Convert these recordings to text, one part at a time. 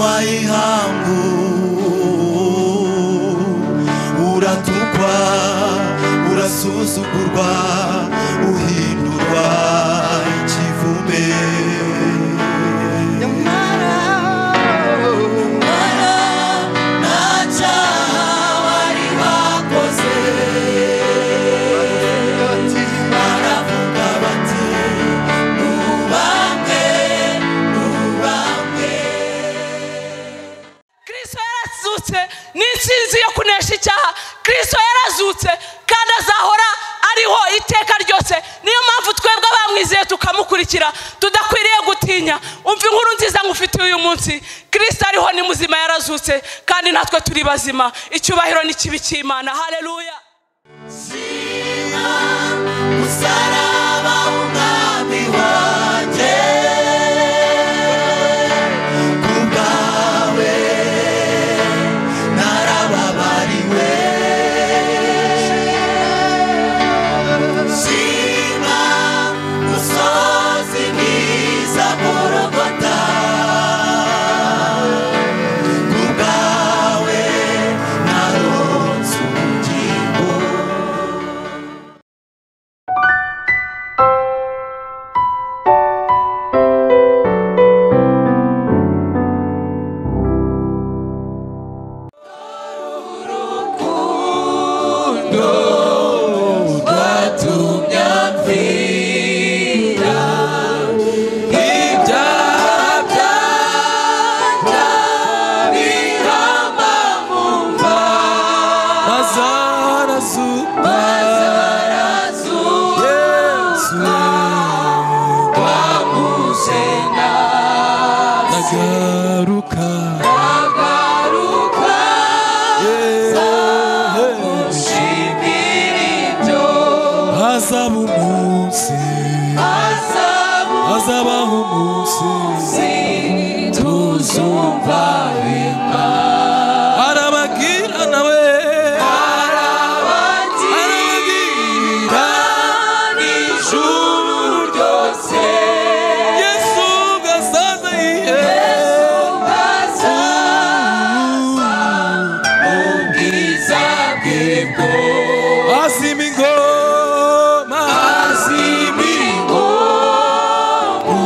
manywa y'ihangu uratukwa urasuzugurwa uhindurwa ikivume nyamara nta cyaha wari wakoze baravuga bati nubambwe nubambwe. Kristo yarazutse ni intsinzi yo kunesha icyaha. Kristo yarazutse kandi azahora ariho iteka ryose. Niyo mpamvu twebwe abamwizeye tukamukurikira tudakwiriye gutinya. Umva inkuru nziza ngufitiye uyu munsi, Kristo ariho ni muzima, yarazutse kandi natwe turi bazima. Icyubahiro ni kibi cy'Imana. Haleluya. Shima musaraba w'umwami wanjye kubwawe narababariwe. Shima musozi mwiza Golgotha kubwawe naronse ubugingo. Rwatumye apfira ibyaha byanjye bihama mu mva Azarazuka Yesu wamusena nagaruka agaruka gushimira ibyo hazaba umunsi hazabaho umunsi tuzumva bimba arababwira nawe arababwira n'ijuru ryose Yesu gasaza iye ubwiza bwe bwo azima ingoma azima ingoma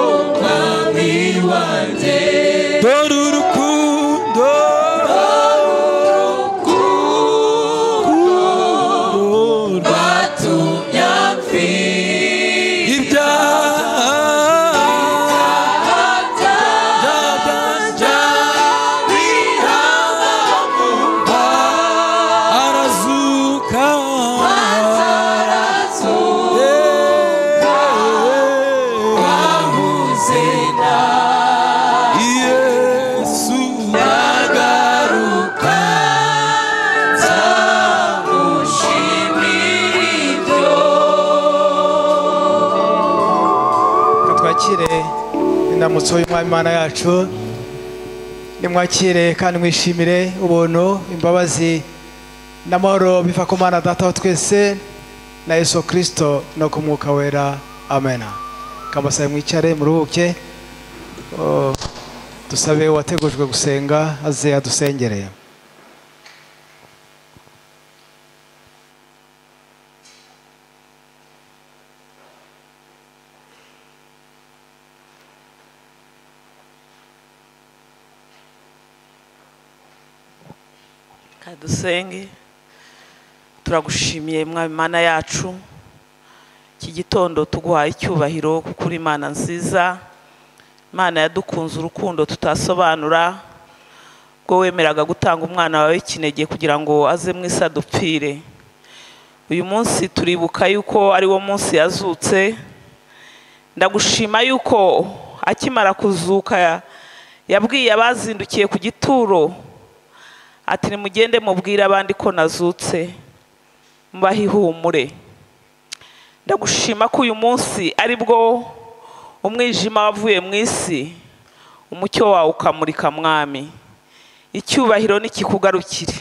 umwami wanjye dore urukundo rwatumye apfira ibyaha byanjye bihama mu mva arazuka arazuka wahuze na Yesu agaruka nzamushimira ibyo. Reka twakire indamutso y'Umwami Imana yacu. Nimwakire kandi mwishimire ubuntu, imbabazi n'amahoro biva ku Mana Data wa twese na Yesu Kristo no ku Mwuka Wera. Amen. Kabasabe mwicare muruhuke. Oh, dusabe uwategujwe gusenga aze adusengere. Kadusenge. Turagushimiye Mwami Mana yacu, iki gitondo tuguhaye icyubahiro kuko uri Imana nziza, Imana yadukunze urukundo tutasobanura, ubwo wemeraga gutanga umwana wawe w'ikinege kugira ngo aze mu isi adupfire. Uyu munsi turibuka yuko ari wo munsi yazutse. Ndagushima yuko akimara kuzuka yabwiye abazindukiye ku gituro ati nimugende mubwire abandi ko nazutse, mubahe ihumure. Ndagushima ko uyu munsi ari bwo umwijima wavuye mu isi, umucyo wawe ukamurika Mwami. Icyubahiro nikikugarukire.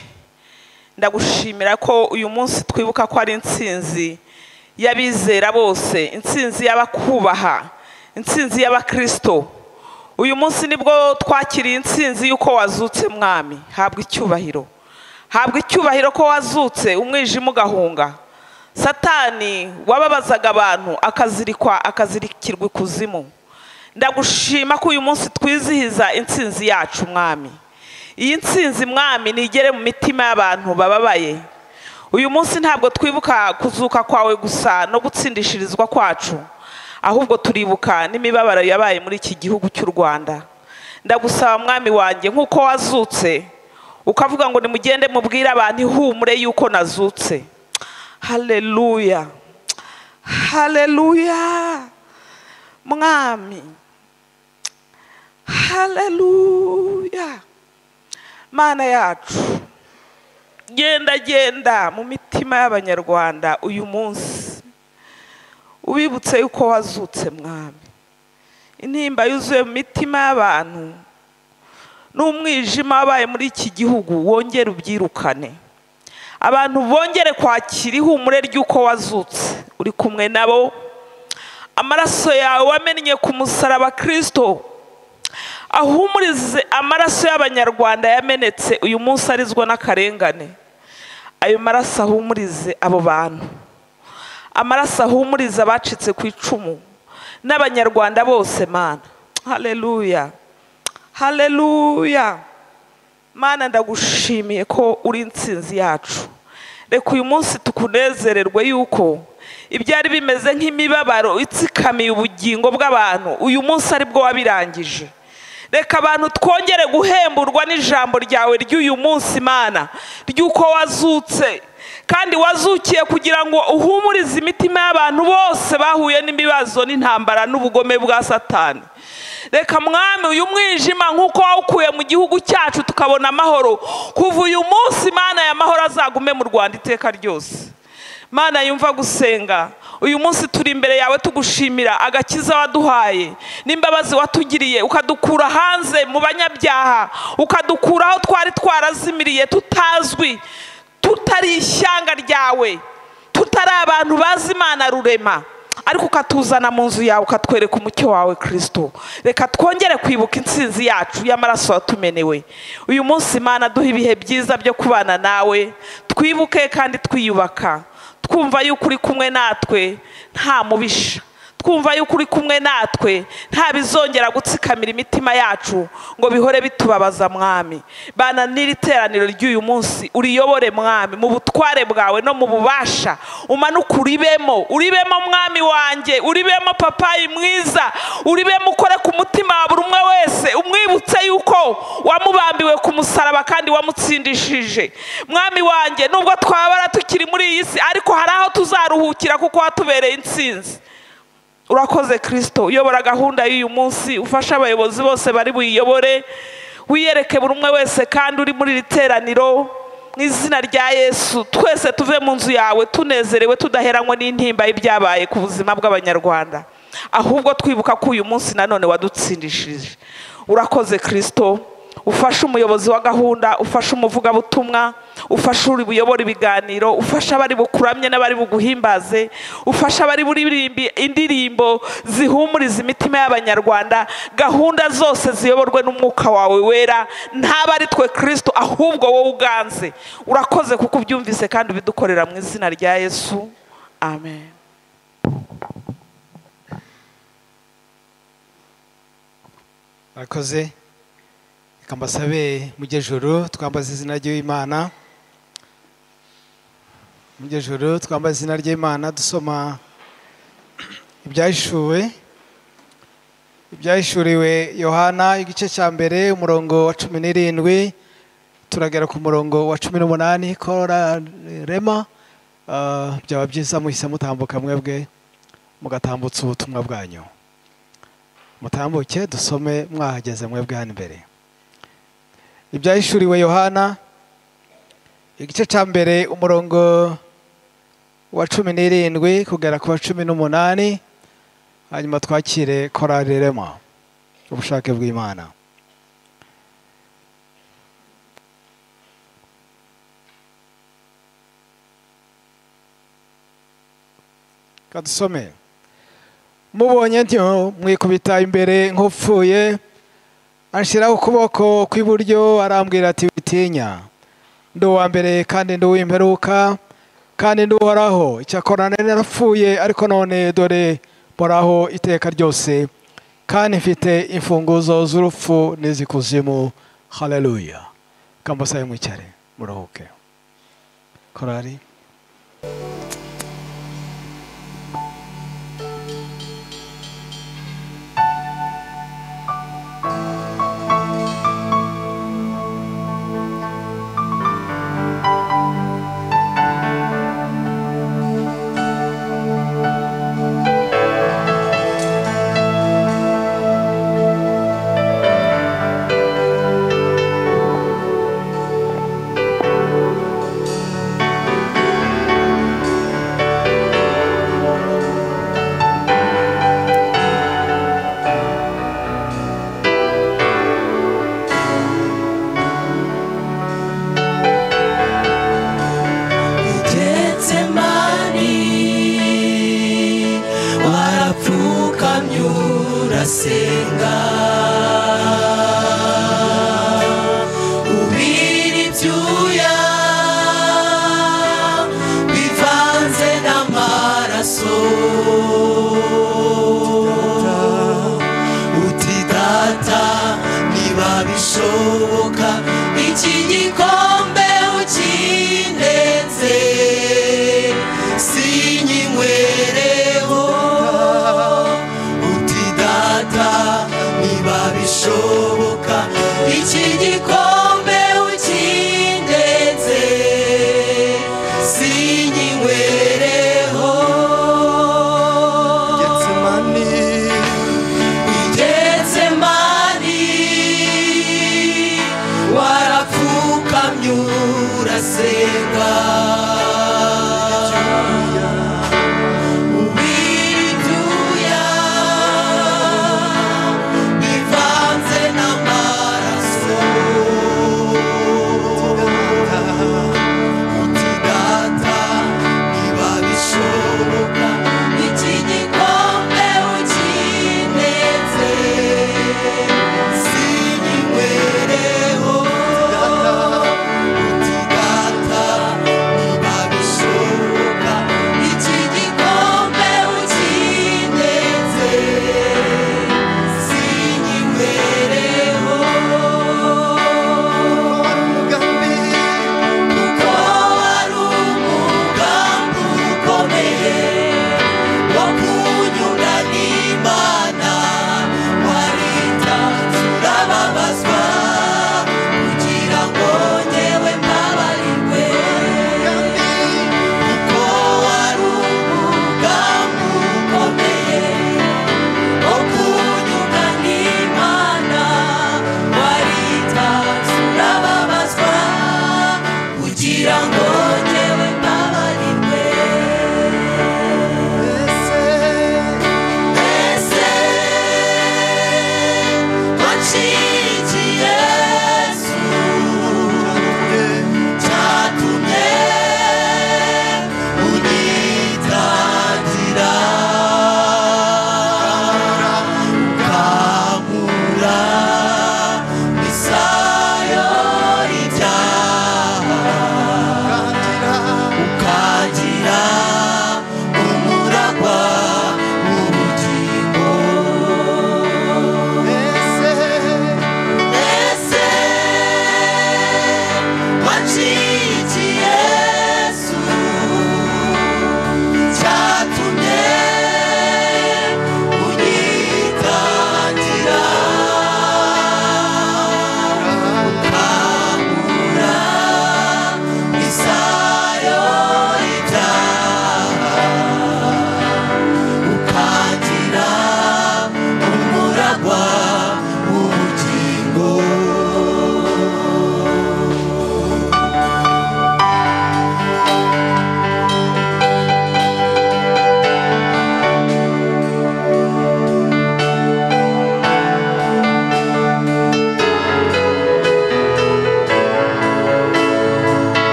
Ndagushimira ko uyu munsi twibuka ko ari intsinzi y'abizera bose, intsinzi y'abakubaha, intsinzi y'abakristo. Uyu munsi nibwo twakiriye intsinzi y'uko wazutse mwami. Habwa icyubahiro, habwa icyubahiro ko wazutse umwijima ugahunga. Satani wababazaga abantu akazirikwa, akazirikirwa ikuzimu. Ndagushima ko uyu munsi twizihiza intsinzi yacu mwami. Iyi ntsinzi mwami nigere mu mitima y'abantu bababaye. Uyu munsi ntabwo twibuka kuzuka kwawe gusa no gutsindishirizwa kwacu, ahubwo turibuka n'imibabaro yabaye muri iki gihugu cy'u Rwanda. Ndagusaba mwami wanjye, nk'uko wazutse ukavuga ngo nimugende mubwire abantu ihumure yuko nazutse. Haleluya, haleluya mwami, haleluya Mana yacu. Genda genda mu mitima y'abanyarwanda uyu munsi, ubibutse yuko wazutse mwami. Intimba yuzuye mu mitima y'abantu n'umwijima wabaye muri iki gihugu, wongere ubyirukane. Abantu bongere kwakira ihumure ry'uko wazutse, uri kumwe nabo. Amaraso yawe wamennye ku musaraba Kristo ahumurize amaraso y'abanyarwanda yamenetse uyu munsi arizwa n'akarengane. Ayo maraso ahumurize abo bantu, amaraso ahumurize abacitse ku icumu n'abanyarwanda bose Mana. Haleluya, haleluya Mana, ndagushimiye ko uri intsinzi yacu. Reka uyu munsi tukunezererwe yuko ibyari bimeze nk'imibabaro itsikamiye ubugingo bw'abantu uyu munsi aribwo wabirangije. Reka abantu twongere guhemburwa n'ijambo ryawe ry'uyu munsi Mana, ry'uko wazutse, kandi wazukiye kugira ngo uhumurize imitima y'abantu bose bahuye n'ibibazo n'intambara n'ubugome bwa Satani. Reka mwami uyu mwijima nk'uko wawukuye mu gihugu cyacu tukabona amahoro, kuva uyu munsi Mana ya mahoro azagume mu Rwanda iteka ryose. Mana yumva gusenga, uyu munsi turi imbere yawe tugushimira agakiza waduhaye n'imbabazi watugiriye, ukadukura hanze mu banyabyaha, ukadukura aho twari twarazimiriye tutazwi, tutari ishyanga ryawe, tutari abantu bazi Imana rurema, ariko ukatuzana mu nzu yawe ukatwereka umucyo wawe Kristo. Reka twongere kwibuka intsinzi yacu y'amaraso watumenewe. Uyu munsi Mana duha ibihe byiza byo kubana nawe, twibuke kandi twiyubaka, twumva yuko uri kumwe natwe nta mubisha, twumva yuko uri kumwe natwe nta bizongera gutsikamira imitima yacu ngo bihore bitubabaza mwami. Bana n'iri teraniro ry'uyu munsi uriyobore mwami mu butware bwawe no mu bubasha, umanuke uribemo, uribemo mwami wanjye, uribemo papayi mwiza, uribemo ukore ku mutima wa buri umwe wese, umwibutse yuko wamubambiwe ku musaraba kandi wamutsindishije. Mwami wanjye, nubwo twabara tukiri muri iyi si, ariko hari aho tuzaruhukira kuko watubereye intsinzi. Urakoze Kristo, uyobora gahunda y'uyu munsi, ufasha abayobozi bose bari buyiyobore, wiyereke buri umwe wese kandi uri muri iri teraniro mu izina rya Yesu. Twese tuve mu nzu yawe tunezerewe, tudaheranywe n'intimba y'ibyabaye ku buzima bw'abanyarwanda, ahubwo twibuka ko uyu munsi nanone wadutsindishije. Urakoze Kristo, ufashe umuyobozi wa gahunda, ufashe umuvugabutumwa, ufashe uri buyobora ibiganiro, ufashe abari bukuramye n'abari buguhimbaze, ufashe abari buririmbe indirimbo zihumuriza imitima y'abanyarwanda. Gahunda zose ziyoborwe n'umwuka wawe wera, ntaba ari twe Kristo ahubwo wowe uganze. Urakoze kuko ubyumvise kandi ubidukorera mu izina rya Yesu, amen. Urakoze. Reka mbasabe mujye juru twambaze izina ry'Imana, mujye juru twambaze izina ry'Imana, dusoma ibyahishuriwe Yohana igice cya mbere umurongo wa 17 turagera ku murongo wa 18. Kora rema, byaba byiza muhise mutambuka mwebwe mugatambutsa ubutumwa bwanyu. Mutambuke dusome mwahageze mwebwe hano imbere. Ibyahishuriwe Yohana igice cya mbere umurongo wa 17 kugera ku wa 18, hanyuma twakire korali Rema ubushake bw'Imana. Kadusome. Mubonye ntyo mwikubita imbere nk'upfuye, Anshyiraho ukuboko kw'iburyo arambwira ati witinya, ndi uwa mbere kandi ndi uw'imperuka kandi ndi uhoraho. Icyakora nari narapfuye, ariko none dore mporaho iteka ryose, kandi mfite imfunguzo z'urupfu n'iz'ikuzimu. Haleluya. Kambasaye mwicare muruhuke. Korari. Getsemani warapfukamye urasenga, ubira ibyuya bivanze n'amaraso, uti data niba bishoboka iki gikombe ukindenze sinywereho, uti data niba bishoboka iki gikombe ukindenze sinywereho. Getsemani warapfukamye urasenga, ubira ibyuya bivanze n'amaraso, uti data niba bishoboka iki gikombe ukindenze sinywereho, uti data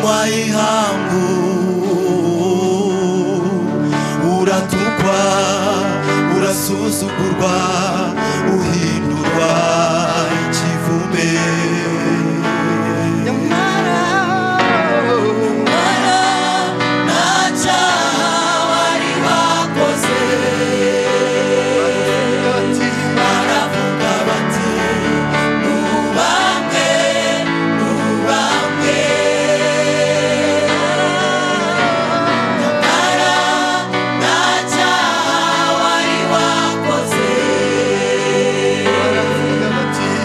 manywa y'ihangu uratukwa urasuzugurwa uhindurwa ikivume nyamara nta cyaha wari wakoze baravuga bati nubambwe nubambwe nyamara nta cyaha wari wakoze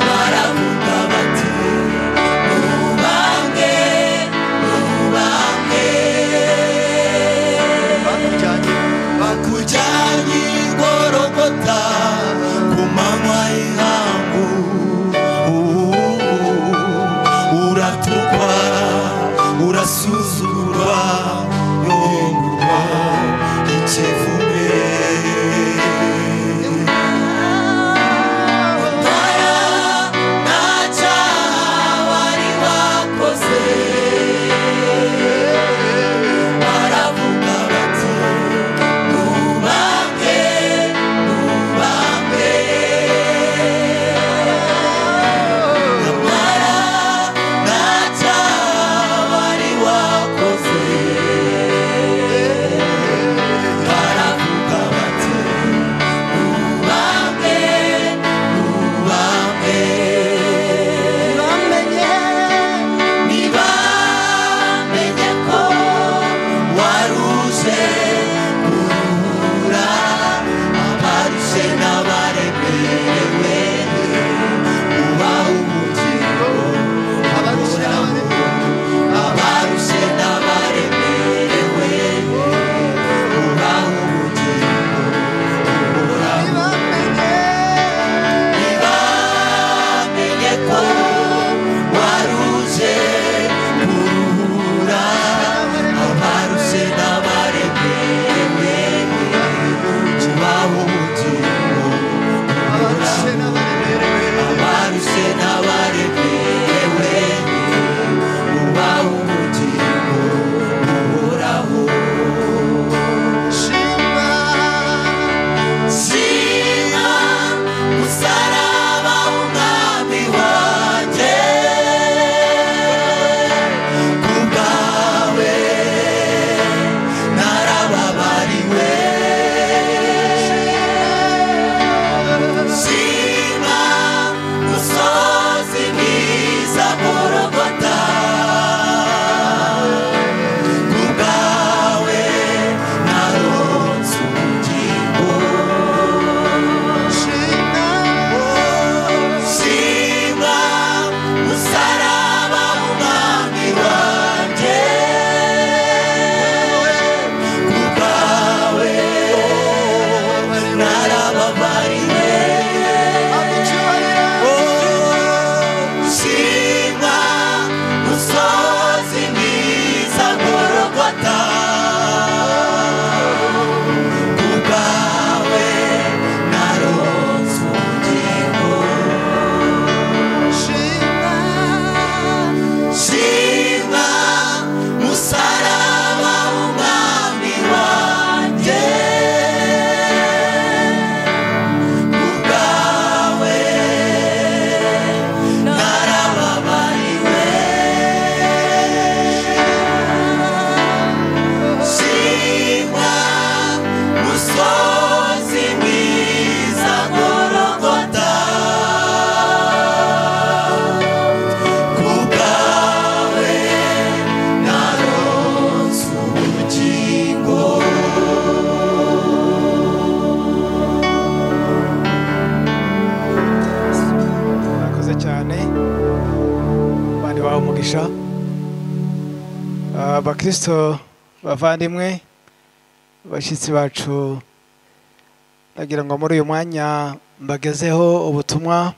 baravuga bati nubambwe nubambwe bakujyanye i Golgotha ku manywa y'ihangu uratukwa urasuzugurwa yongurwa ikivume nyamara nta cyaha wari wakoze baravuga bati nubambwe nubambwe nyamara nta cyaha wari wakoze baravuga bati nubambwe nubambwe ntibamenye ko waruje kuruhura abarushe n'abaremerewe ubaha ubugingo abarushe n'abaremerewe ubaha ubugingo uhoraho ntibamenye ko waruje kuruhura abarushe n'abaremerewe ubaha ubugingo abarushe n'abaremerewe ubaha ubugingo buhoraho shima musaraba w'umwami wanjye kubwawe narababariwe shima musozi mwiza Golgotha kubwawe naronse ubugingo shima musaraba w'umwami wanjye kubwawe narababariwe shima musozi mwiza Golgotha kubwawe naronse ubugingo shima musaraba w'umwami wanjye kubwawe narababariwe shima musozi mwiza Golgotha kubwawe naronse ubugingo Murakoze cyane abandi baha umugisha Abakristo bavandimwe bashyitsi bacu ndagira ngo muri uyu mwanya mbagezeho ubutumwa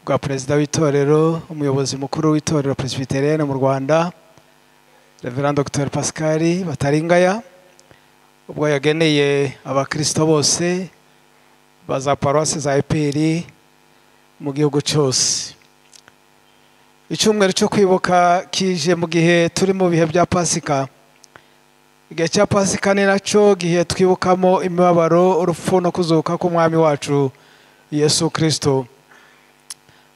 bwa perezida w'itorero umuyobozi mukuru w'itorero Presbyterienne mu Rwanda Reverend Dr Pascal Bataringaya ubwo yageneye abakristo bose ba za paruwasi za EPR mu gihugu cyose. Icyumweru cyo kwibuka kije mu gihe turi mu bihe bya Pasika. Igihe cya Pasika ni nacyo gihe twibukamo imibabaro, urupfu no kuzuka k'Umwami wacu Yesu Kristo.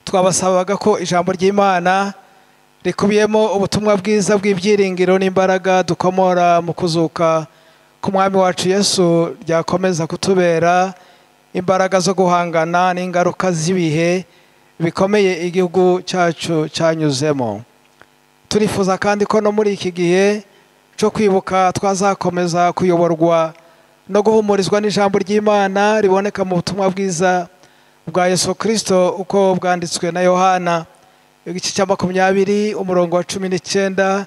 Twabasabaga ko ijambo ry'Imana rikubiyemo ubutumwa bwiza bw'ibyiringiro n'imbaraga dukomora mu kuzuka k'Umwami wacu Yesu ryakomeza kutubera imbaraga zo guhangana n'ingaruka z'ibihe bikomeye igihugu cyacu cyanyuzemo. Turifuza kandi ko no muri iki gihe cyo kwibuka twazakomeza kuyoborwa no guhumurizwa n'ijambo ry'Imana riboneka mu butumwa bwiza bwa Yesu Kristo uko bwanditswe na Yohana igice cya 20 umurongo wa 19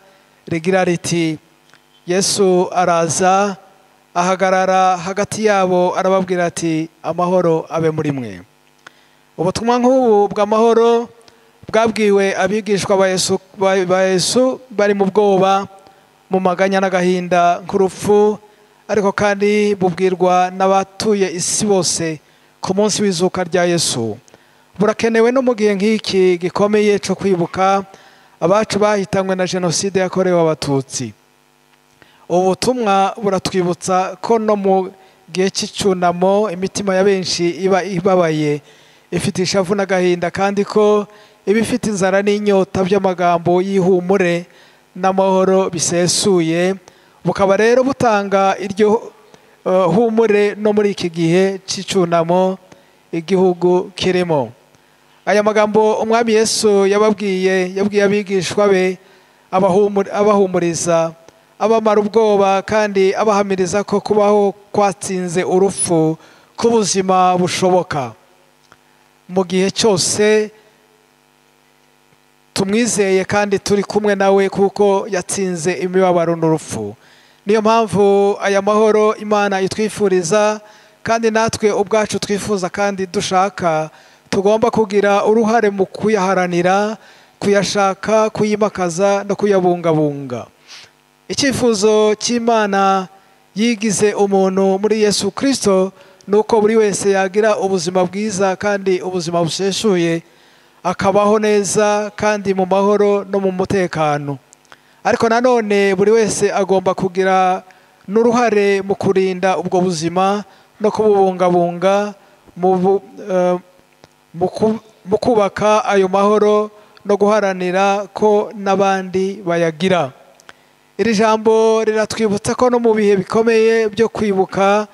rigira riti: Yesu araza ahagarara hagati yabo arababwira ati amahoro abe muri mwe. Ubutumwa nk'ubu bw'amahoro bwabwiwe abigishwa ba Yesu bari mu bwoba, mu maganya n'agahinda k'urupfu, ariko kandi bubwirwa n'abatuye isi bose ku munsi w'izuka rya Yesu. Burakenewe no mu gihe nk'iki gikomeye cyo kwibuka abacu bahitanywe na jenoside yakorewe Abatutsi. Ubutumwa buratwibutsa ko no mu gihe cy'icyunamo imitima ya benshi iba ibabaye, ifite ishavu n'agahinda, kandi ko iba ifite inzara n'inyota by'amagambo y'ihumure n'amahoro bisesuye. Bukaba rero butanga iryo humure no muri iki gihe cy'icyunamo igihugu kirimo. Aya magambo Umwami Yesu yababwiye, yabwiye abigishwa be, abahumuriza, abamara ubwoba, kandi abahamiriza ko kubaho kwatsinze urupfu, k'ubuzima bushoboka mu gihe cyose tumwizeye kandi turi kumwe nawe, kuko yatsinze imibabaro n'urupfu. Niyo mpamvu aya mahoro Imana itwifuriza kandi natwe ubwacu twifuza kandi dushaka, tugomba kugira uruhare mu kuyaharanira, kuyashaka, kuyimakaza no kuyabungabunga. Icyifuzo cy'Imana yigize umuntu muri Yesu Kristo nuko buri wese yagira ubuzima bwiza kandi ubuzima buseshuye, akabaho neza kandi mu mahoro no mu mutekano. Ariko nanone buri wese agomba kugira n'uruhare mu kurinda ubwo buzima no kububungabunga, mu kubaka ayo mahoro no guharanira ko n'abandi bayagira. Iri jambo riratwibutsa ko no mu bihe bikomeye byo kwibuka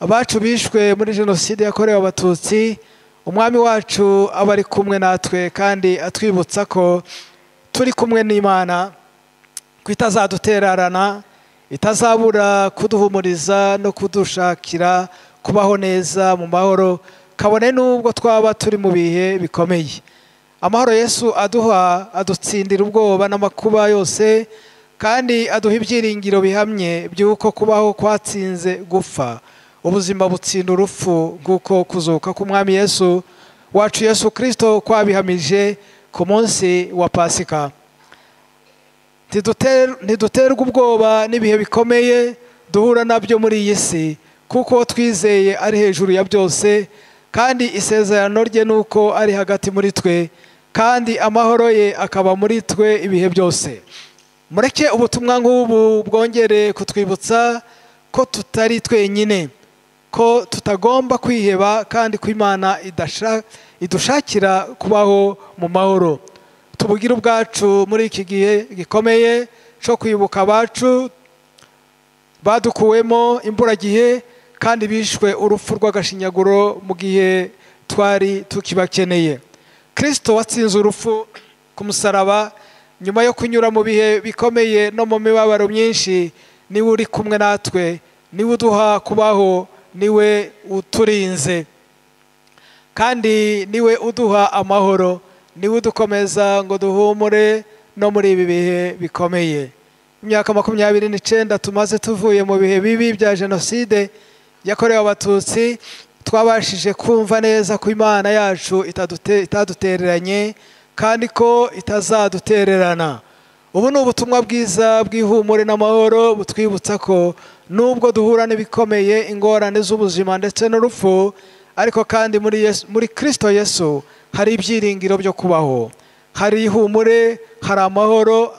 abacu bishwe muri jenoside yakorewe Abatutsi, Umwami wacu aba ari kumwe natwe kandi atwibutsa ko turi kumwe n'Imana, ko itazadutererana, itazabura kuduhumuriza no kudushakira kubaho neza mu mahoro, kabone n'ubwo twaba turi mu bihe bikomeye. Amahoro Yesu aduha adutsindira ubwoba n'amakuba yose, kandi aduha ibyiringiro bihamye by'uko kubaho kwatsinze gupfa, ubuzima butsinda urupfu, nk'uko kuzuka k'Umwami Yesu wacu Yesu Kristo kwabihamije ku munsi wa Pasika. Ntiduterwa ubwoba n'ibihe bikomeye duhura nabyo muri iyi si, kuko twizeye ari hejuru ya byose, kandi isezerano rye nuko ari hagati muri twe, kandi amahoro ye akaba muri twe ibihe byose. Mureke ubutumwa nk'ubu bwongere kutwibutsa ko tutari twenyine, ko tutagomba kwiheba, kandi ko Imana idushakira kubaho mu mahoro. Tubugire ubwacu muri iki gihe gikomeye cyo kwibuka abacu badukuwemo imburagihe kandi bishwe urupfu rw'agashinyaguro mu gihe twari tukibakeneye. Kristo watsinze urupfu ku musaraba nyuma yo kunyura mu bihe bikomeye no mu mibabaro myinshi, niwe uri kumwe natwe, niwe uduha kubaho, niwe uturinze, kandi niwe uduha amahoro, niwe udukomeza ngo duhumure no muri ibi bihe bikomeye. Imyaka 29 tumaze tuvuye mu bihe bibi bya jenoside yakorewe Abatutsi, twabashije kumva neza ko Imana yacu itadutereranye kandi ko itazadutererana. Ubu ni ubutumwa bwiza bw'ihumure n'amahoro butwibutsa ko nubwo duhura n'ibikomeye, ingorane z'ubuzima ndetse n'urupfu, ariko kandi muri Kristo Yesu hari ibyiringiro byo kubaho. Hari ihumure, hari amahoro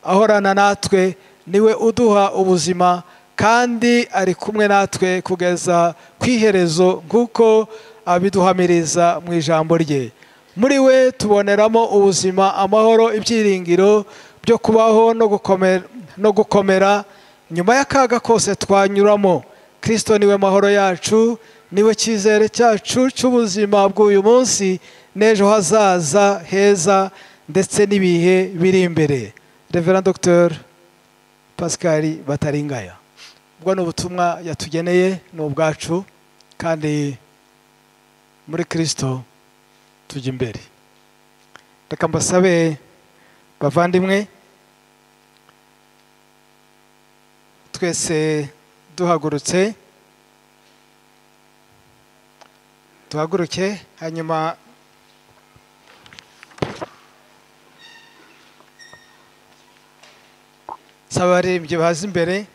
ahorana natwe. Niwe uduha ubuzima kandi ari kumwe natwe kugeza ku iherezo, nk'uko abiduhamiriza mu ijambo rye. Muri we tuboneramo ubuzima, amahoro, ibyiringiro byo kubaho no gukomera nyuma y'akaga kose twanyuramo. Kristo niwe mahoro yacu, niwe cyizere cyacu cy'ubuzima bw'uyu munsi n'ejo hazaza heza ndetse n'ibihe biri imbere. Reverend Dr Pascal Bataringaya. Ubwo ni ubutumwa yatugeneye, ni ubwacu, kandi muri Kristo tujya imbere. Reka mbasabe bavandimwe, twese duhagurutse, duhaguruke, hanyuma saba abaririmbyi baza imbere,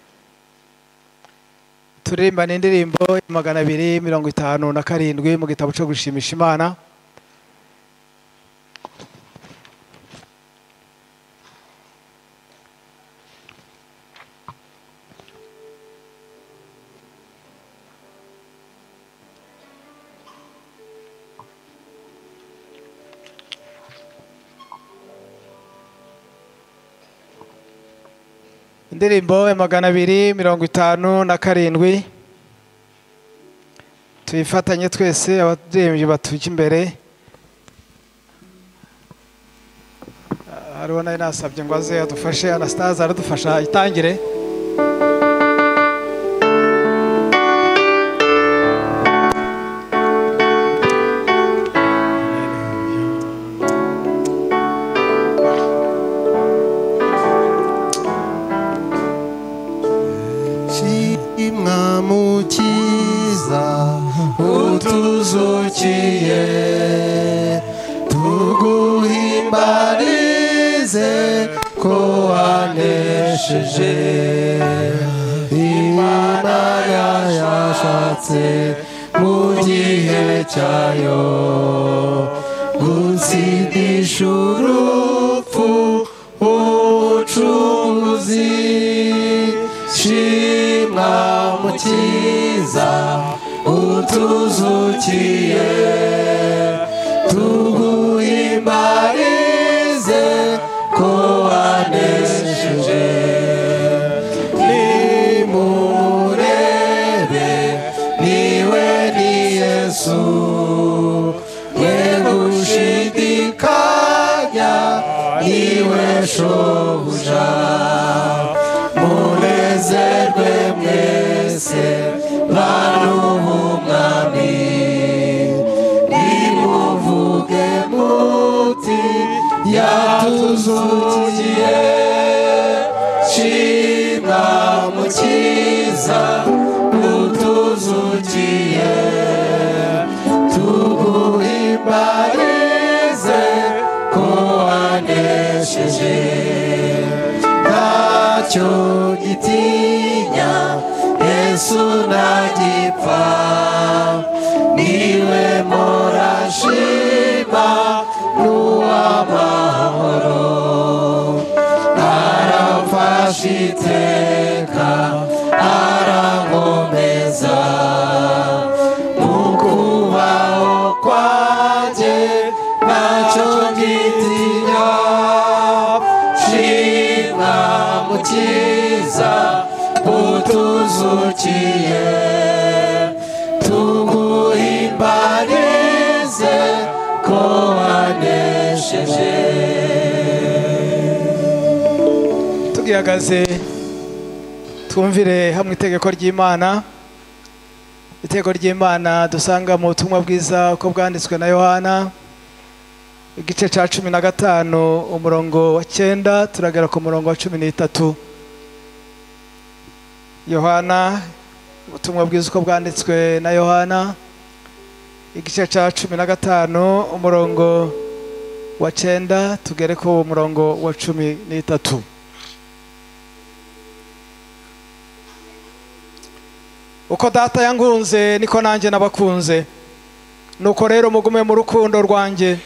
turirimbane indirimbo 257 mu gitabo cyo gushimisha Imana. Indirimbo 257 tuyifatanye twese, abaririmbyi batujya imbere. Hariho nawe nasabye ngo aze adufashe, Anastase aradufasha itangire. Mukiza utuzukiye, tuguhimbarize ko wanesheje. Imana yashatse mu gihe cyayo gutsindisha urupfu ubucunguzi. Shimwa Mukiza utuzukiye, tuguhimbarize ko wanesheje. Nimurebe niwe ni Yesu, mwe gushidikanya niwe shobuja. Munezerwe mwese bantu b'Umwami, nimuvuge muti yatuzukiye. Shimwa Mukiza utuzukiye, tuguhimbarize ko wanesheje. Ntacyo gitinya Yesu ntagipfa, niwe murashima n'uw'amahoro. Aramfasha iteka arankomeza, mu kubaho kwanjye ntacyo gitinya. Shimwa Mukiza utuzukiye, tuguhimbarize ko wanesheje. Tugihagaze twumvire hamwe itegeko ry'Imana. Itegeko ry'Imana dusanga mu butumwa bwiza uko bwanditswe na Yohana, igice cya 15 umurongo wa 9 turagera ku murongo wa 13. Yohana, ubutumwa bwiza uko bwanditswe na Yohana, igice cya 15 umurongo wa 9 tugere ku murongo wa 13. Uko data yankunze niko nanjye nabakunze, nuko rero mugume mu rukundo rwanjye.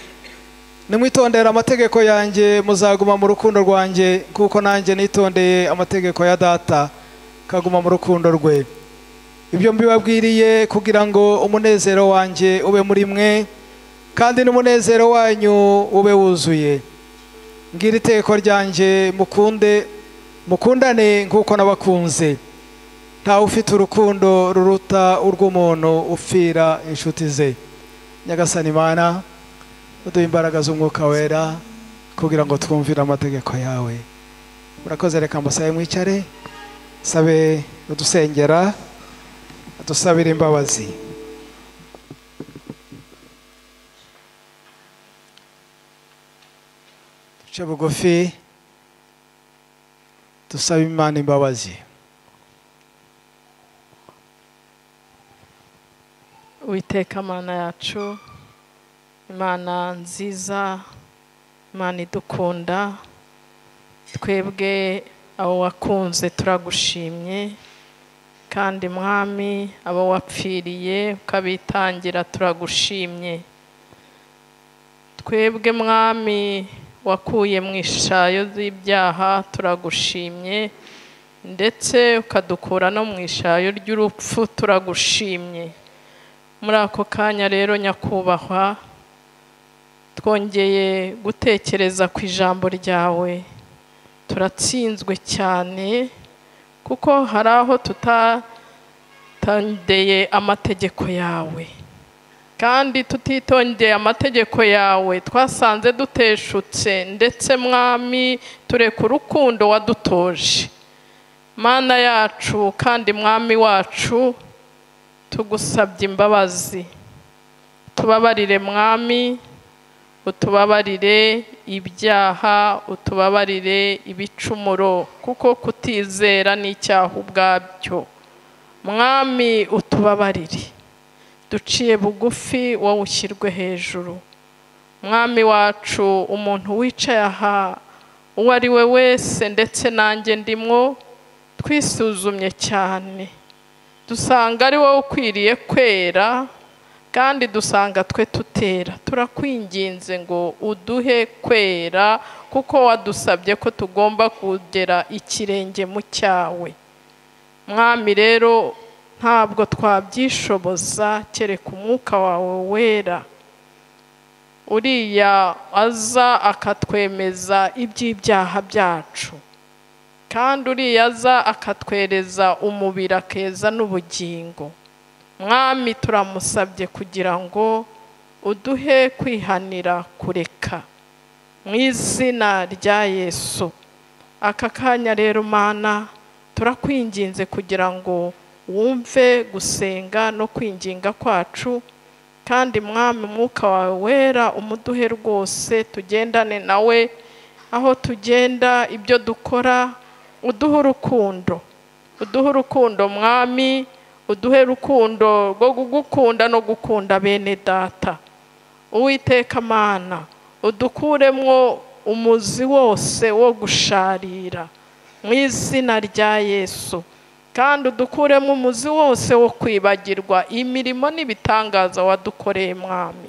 Nimwitondera amategeko yanjye muzaguma mu rukundo rwanjye, kuko nanjye nitondeye amategeko ya Data kaguma mu rukundo rwe. Ibyo mbibabwiriye kugira ngo umunezero wanjye ube muri mwe, kandi n'umunezero wanyu ube wuzuye. Ngira iteko ryanjye, mukunde, mukundane nkuko nabakunze. Ntawe ufite urukundo ruruta urw'umuntu upfira inshuti ze. Nyagasani Imana, uduhe imbaraga z'umwuka wera kugira ngo twumvire amategeko yawe. Murakoze, reka mbasabe mwicare, sabe udusengera, adusabire imbabazi. Duce bugufi dusabe Imana imbabazi. Uwiteka Mana yacu, Imana nziza, Imana idukunda, twebwe abo wakunze turagushimye, kandi Mwami abo wapfiriye ukabitangira turagushimye. Twebwe Mwami wakuye mu ishayo z'ibyaha turagushimye, ndetse ukadukura no mu ishayo ry'urupfu turagushimye. Muri ako kanya rero nyakubahwa, twongeye gutekereza ku ijambo ryawe. Turatsinzwe cyane kuko hari aho tutatondeye amategeko yawe, kandi tutitondeye amategeko yawe twasanze duteshutse, ndetse Mwami tureka urukundo wadutoje. Mana yacu kandi Mwami wacu, tugusabye imbabazi, tubabarire Mwami, utubabarire ibyaha, utubabarire ibicumuro, kuko kutizera n'icyaha ubwabyo. Mwami utubabarire, duciye bugufi wowe ushyirwe hejuru. Mwami wacu, umuntu wicaye aha uwo ari we wese, ndetse nanjye ndimwo, twisuzumye cyane dusanga ari wowe ukwiriye kwera, kandi dusanga twe tutera. Turakwinginze ngo uduhe kwera, kuko wadusabye ko tugomba kugera ikirenge mu cyawe. Mwami rero ntabwo twabyishoboza kereka umwuka wawe wera, uriya aza akatwemeza iby'ibyaha byacu, kandi uriya aza akatwereza umubiri akeza n'ubugingo. Mwami turamusabye kugira ngo uduhe kwihanira kureka, mu izina rya Yesu. Aka kanya rero Mana, turakwinginze kugira ngo wumve gusenga no kwinginga kwacu, kandi Mwami umwuka wawe wera umuduhe rwose, tugendane nawe aho tugenda, ibyo dukora, uduhe urukundo, uduhe urukundo Mwami, uduhe urukundo rwo kugukunda no gukunda bene data. Uwiteka Mana, udukuremwo umuzi wose wo gusharira mu izina rya Yesu, kandi udukuremo umuzi wose wo kwibagirwa imirimo n'ibitangaza wadukoreye Mwami.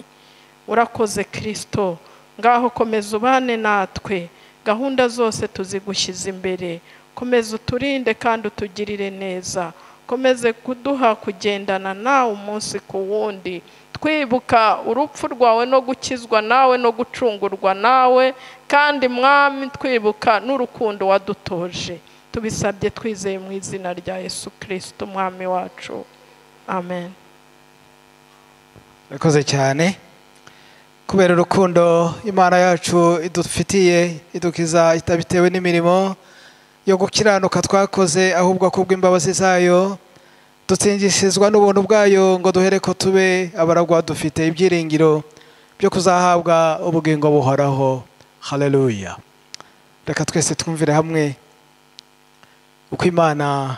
Urakoze Kristo, ngaho komeza ubane natwe, gahunda zose tuzigushyize imbere, komeza uturinde kandi utugirire neza, komeze kuduha kugendana nawe umunsi ku wundi, twibuka urupfu rwawe no gukizwa nawe no gucungurwa nawe, kandi Mwami twibuka n'urukundo wadutoje. Tubisabye twizeye mu izina rya Yesu Kristo Mwami wacu, amen. Urakoze cyane kubera urukundo Imana yacu idufitiye, idukiza itabitewe n'imirimo yo gukiranuka twakoze, ahubwo kubw'imbabazi zayo dutsingisizwa n'ubuntu bwayo, ngo duhere ko tube abaragwa dufite ibyiringiro byo kuzahabwa ubugingo buhoraho. Haleluya. Reka twese twumvire hamwe uko Imana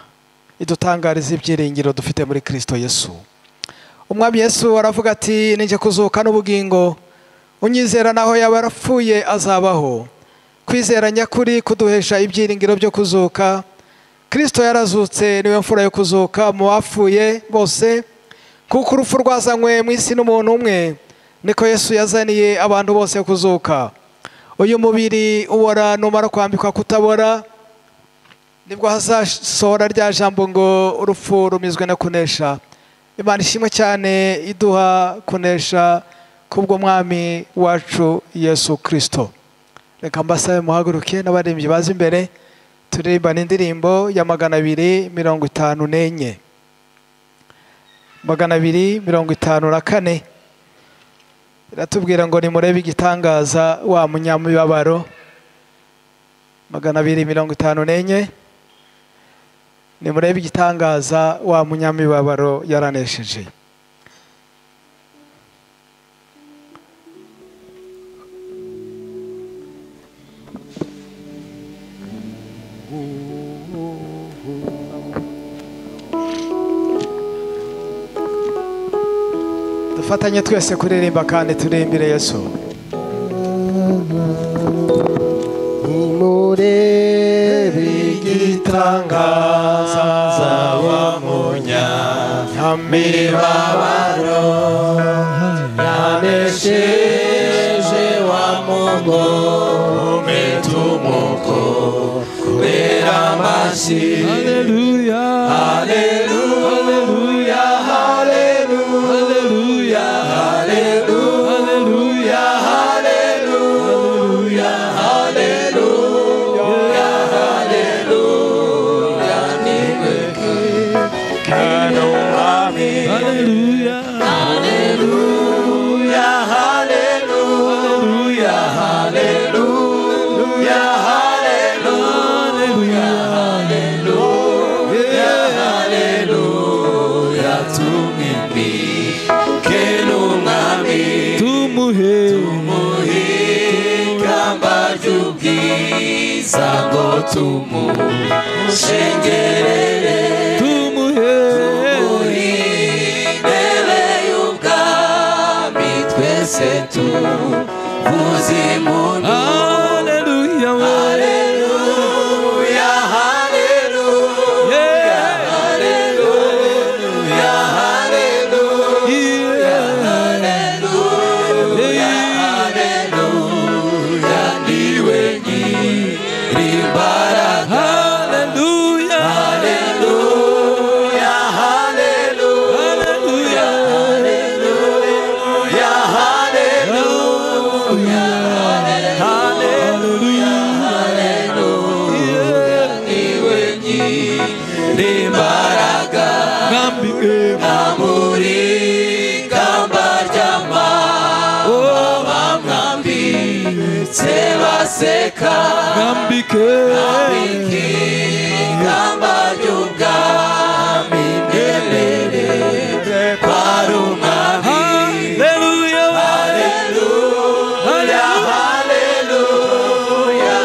idutangariza ibyiringiro dufite muri Kristo Yesu. Umwami Yesu aravuga ati, ninjye kuzuka n'ubugingo, unyizera naho yaba yarapfuye azabaho. Kwizera nyakuri kuduhesha ibyiringiro byo kuzuka. Kristo yarazutse, niwe mfura yo kuzuka mu bapfuye bose, kuko urupfu rwazanywe mu isi n'umuntu umwe, Niko Yesu yazaniye abantu bose kuzuka. Uyu mubiri ubora numara kwambikwa kutabora, nibwo hazasohora rya jambo ngo urupfu rumizwe no kunesha. Imana ishimwe cyane iduha kunesha kubwo mwami wacu Yesu Kristo. Reka mbasabe muhaguruke n'abaririmbyi baza imbere, turirimba n'indirimbo ya 254, 254. Iratubwira ngo nimurebe igitangaza wa munyamibabaro. 254, nimurebe igitangaza wa munyamibabaro yaranesheje. Dufatanye twese kuririmba kandi turirimbire Yesu. Nimurebe igitangaza wa munyamibabaro yanesheje wa mugome tumukomera amashyi. Haleluya, haleluya, haleluya, haleluya, haleluya, haleluya, haleluya, niwe kano mwami. Haleluya, haleluya, haleluya, haleluya, haleluya, haleluya, haleluya, tumwimbike n'umwami, tumuhe ikamba ry'ubwiza ngo tumushengerere, tumuhe intebe y'ubwami twese tuvuze impundu. Haleluya, haleluya, haleluya, haleluya, haleluya, haleluya, haleluya, niwe nyirimbaraga. Haleluya, haleluya, haleluya, haleluya, haleluya, haleluya, haleluya, niwe nyirimbaraga. Mwambike Amuri ikamba ry'amahwa mwambitse baseka, mwambike mwambike ikamba ry'ubwami mwemere ko ari umwami. Haleluya, haleluya, haleluya,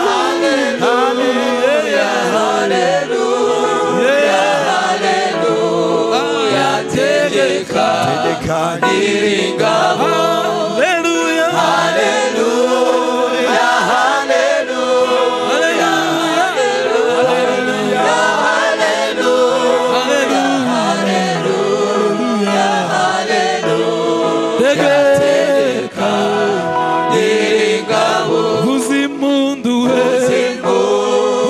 haleluya, haleluya, haleluya, haleluya, tegeka nyiringabo. Haleluya, haleluya, haleluya, haleluya, haleluya, haleluya, haleluya, tegeka nyiringabo. Uzimundu we,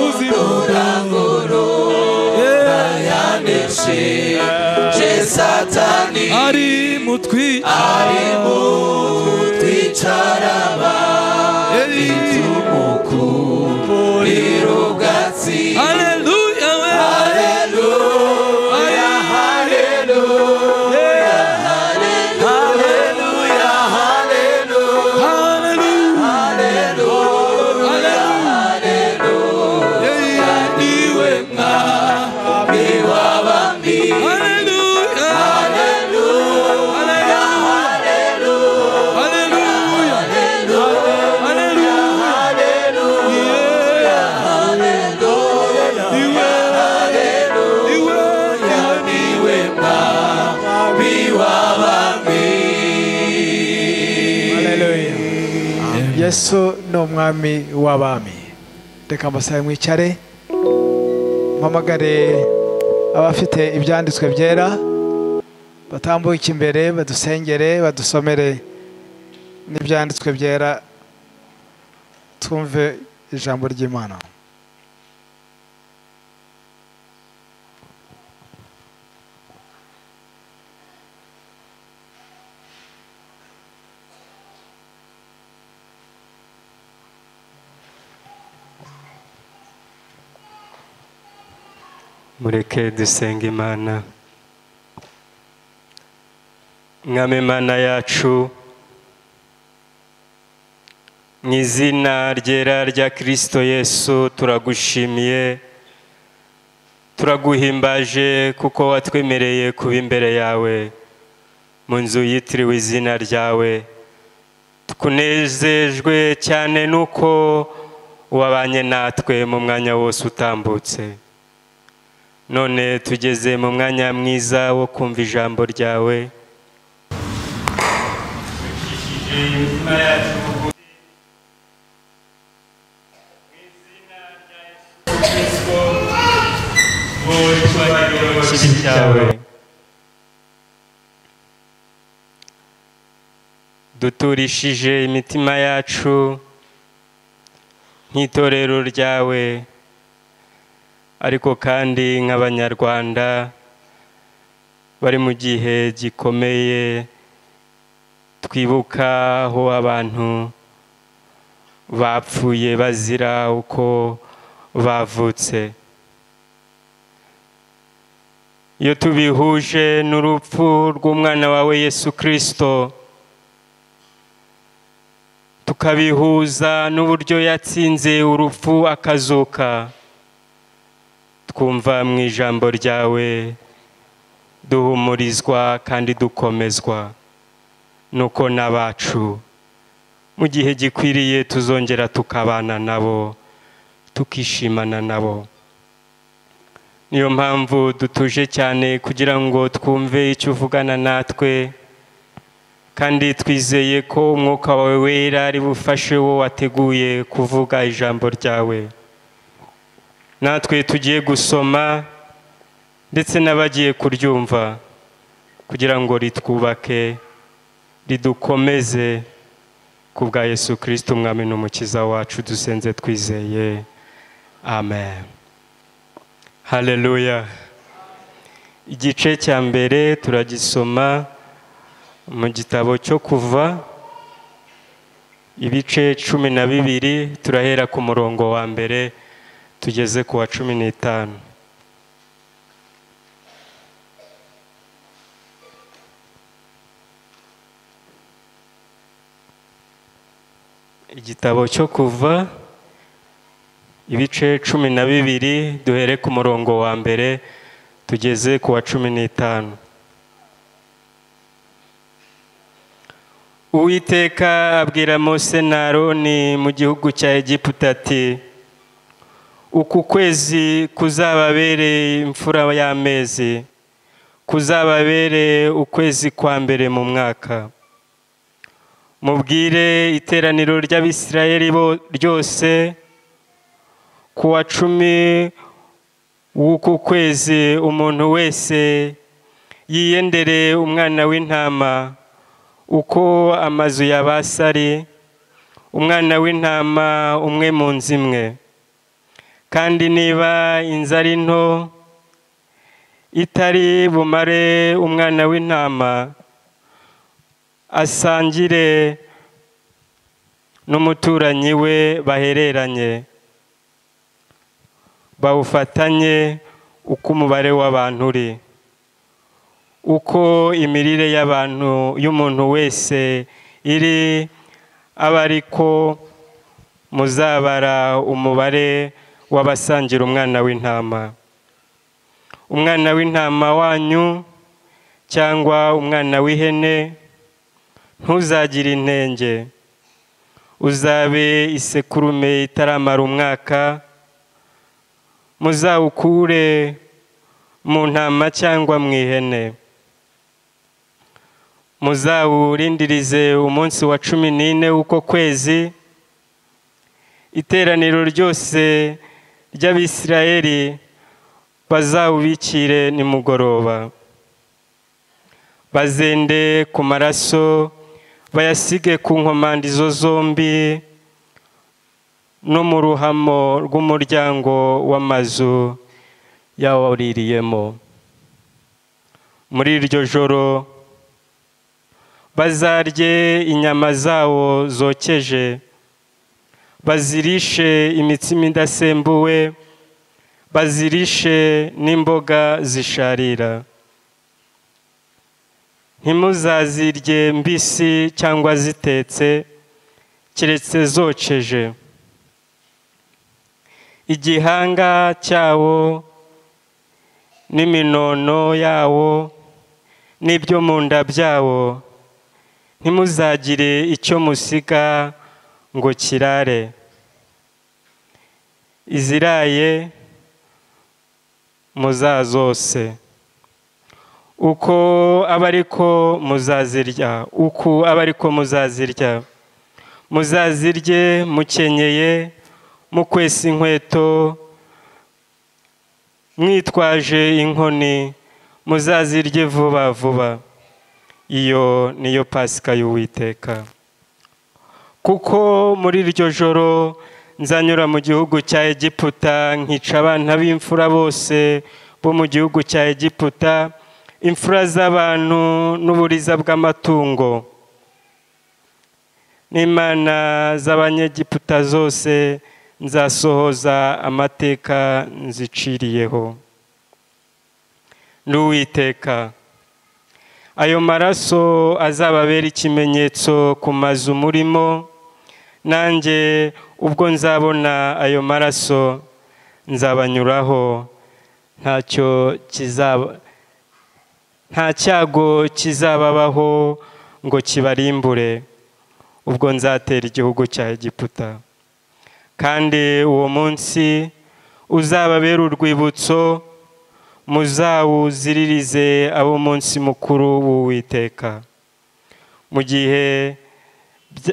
Uzimurangurura yanesheje Satani, ari mutwi, ari mutwicara abami tumukurira ubwatsi. Haleluya, we, haleluya, haleluya, haleluya, haleluya, haleluya, haleluya, niwe mwami w'abami. Haleluya, haleluya, haleluya, haleluya, haleluya, haleluya, haleluya, niwe mwami w'abami. Haleluya. Yesu ni umwami w'abami. Reka mbasabe mwicare, mpamagare abafite ibyanditswe byera. Batambuke imbere, badusengere, badusomere n'ibyanditswe byera, twumve ijambo ry'Imana. Mureke dusenga Imana. Mwami Imana yacu, mu izina ryera rya Kristo Yesu turagushimiye, turaguhimbaje kuko watwemereye kuba imbere yawe mu nzu yitiriwe izina ryawe. Tukunezejwe cyane nuko wabanye natwe mu mwanya wose utambutse. None tugeze mu mwanya mwiza wo kumva ijambo ryawe. Duturishije imitima yacu nk'itorero ryawe, ariko kandi nk'abanyarwanda bari mu gihe gikomeye, twibuka aho abantu bapfuye bazira uko bavutse. Iyo tubihuje n'urupfu rw'umwana wawe Yesu Kristo, tukabihuza n'uburyo yatsinze urupfu akazuka, twumva mu ijambo ryawe duhumurizwa kandi dukomezwa nuko n'abacu mu gihe gikwiriye tuzongera tukabana nabo, tukishimana nabo. Niyo mpamvu dutuje cyane kugira ngo twumve icyo uvugana natwe, kandi twizeye ko umwuka wawe wera ari bufashe wo wateguye kuvuga ijambo ryawe. Natwe tugiye gusoma ndetse n'abagiye kuryumva kugira ngo ritwubake, ridukomeze ku bwa Yesu Kristo Umwami n'Umukiza wacu, dusenze twizeye. Amen. Haleluya. Igice cya mbere turagisoma mu gitabo cyo Kuva, ibice 12, turahera ku murongo wa mbere tugeze ku wa 15. Igitabo cyo Kuva ibice 12, duhere ku murongo wa mbere tugeze ku wa 15. Uwiteka abwira Mose na Aroni mu gihugu cya Egiputa ati: uku kwezi kuzababereye imfura y'amezi, kuzababereye ukwezi kwa mbere mu mwaka. Mubwire iteraniro ry'Abisirayeli ryose, ku wa 10 w'uku kwezi umuntu wese yiyendere umwana w'intama uko amazu ya basari, umwana w'intama umwe mu nzu imwe. Kandi niba inzu ari nto itari bumare umwana w'intama, asangire n'umuturanyi we bahereranye, bawufatanye uko umubare w'abantu uri, uko imirire y'abantu y'umuntu wese iri, aba ariko muzabara umubare w'abasangira umwana w'intama. Umwana w'intama wanyu cyangwa umwana w'ihene ntuzagire intenge, uzabe isekurume itaramara umwaka, muzawukure mu ntama cyangwa mu ihene. Muzawurindirize umunsi wa 14 w'uko kwezi, iteraniro ryose ry'Abisirayeli bazawubikire nimugoroba. Bazende ku maraso bayasige ku nkomandizo zombi no mu ruhamo rw'umuryango w'amazu yawuririyemo. Muri iryo joro bazarye inyama zawo zokeje, bazirishe imitsima idasembuwe, bazirishe n'imboga zisharira. Ntimuzazirye mbisi cyangwa zitetse, keretse zokeje. Igihanga cyawo n'iminono yawo n'ibyo mu nda byawo ntimuzagire icyo musiga ngo kirare. Iziraye muzazose, uko abariko muzazirya, uko abariko muzazirya. Muzazirye mukenyeye, mukwesa inkweto, mwitwaje inkoni, muzazirye vuba vuba. Iyo niyo Pasika y'Uwiteka. Kuko muri iryo joro nzanyura mu gihugu cya Egiputa, nkica abana b'imfura bose bo mu gihugu cya Egiputa, imfura z'abantu n'uburiza bw'amatungo. N'imana z'Abanyegiputa zose nzasohoza amateka nziciriyeho. N'Uwiteka. Ayo maraso azababera ikimenyetso ku mazu murimo, nanjye ubwo nzabona ayo maraso nzabanyuraho, nta cyago kizababaho ngo kibarimbure, ubwo nzatera igihugu cya Egiputa. Kandi uwo munsi uzababera urwibutso, muzawuziririze abo munsi mukuru w'Uwiteka.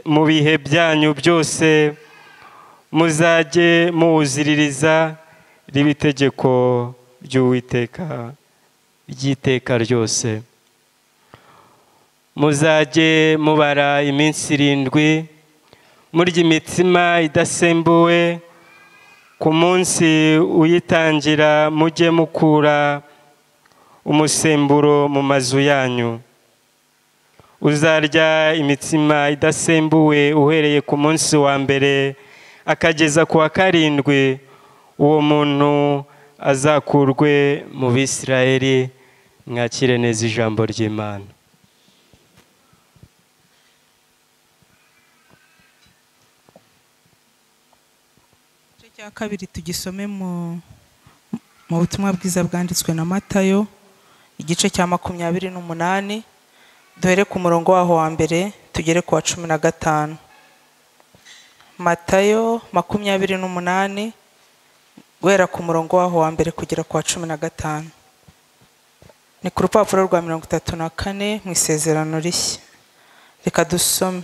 Mu bihe byanyu byose muzajye muwuziririza, ribe itegeko ry'Uwiteka ry'iteka ryose. Muzajye mubara iminsi 7 murya imitsima idasembuwe. Ku munsi uyitangira mujye mukura umusemburo mu mazu yanyu. Uzarya imitsima idasembuwe uhereye ku munsi wa mbere akageza ku wa 7, uwo muntu azakurwe mu Bisirayeli. Mwakire neza ijambo ry'Imana. Cya kabiri tugisome mu butumwa bwiza bwanditswe na Matayo, igice cya 28, duhere ku murongo waho wa mbere tugere ku wa 15. Matayo 28 guhera ku murongo waho wa mbere kugera ku wa 15. Ni ku rupapuro rwa 34 mu Isezerano Rishya. Reka dusome.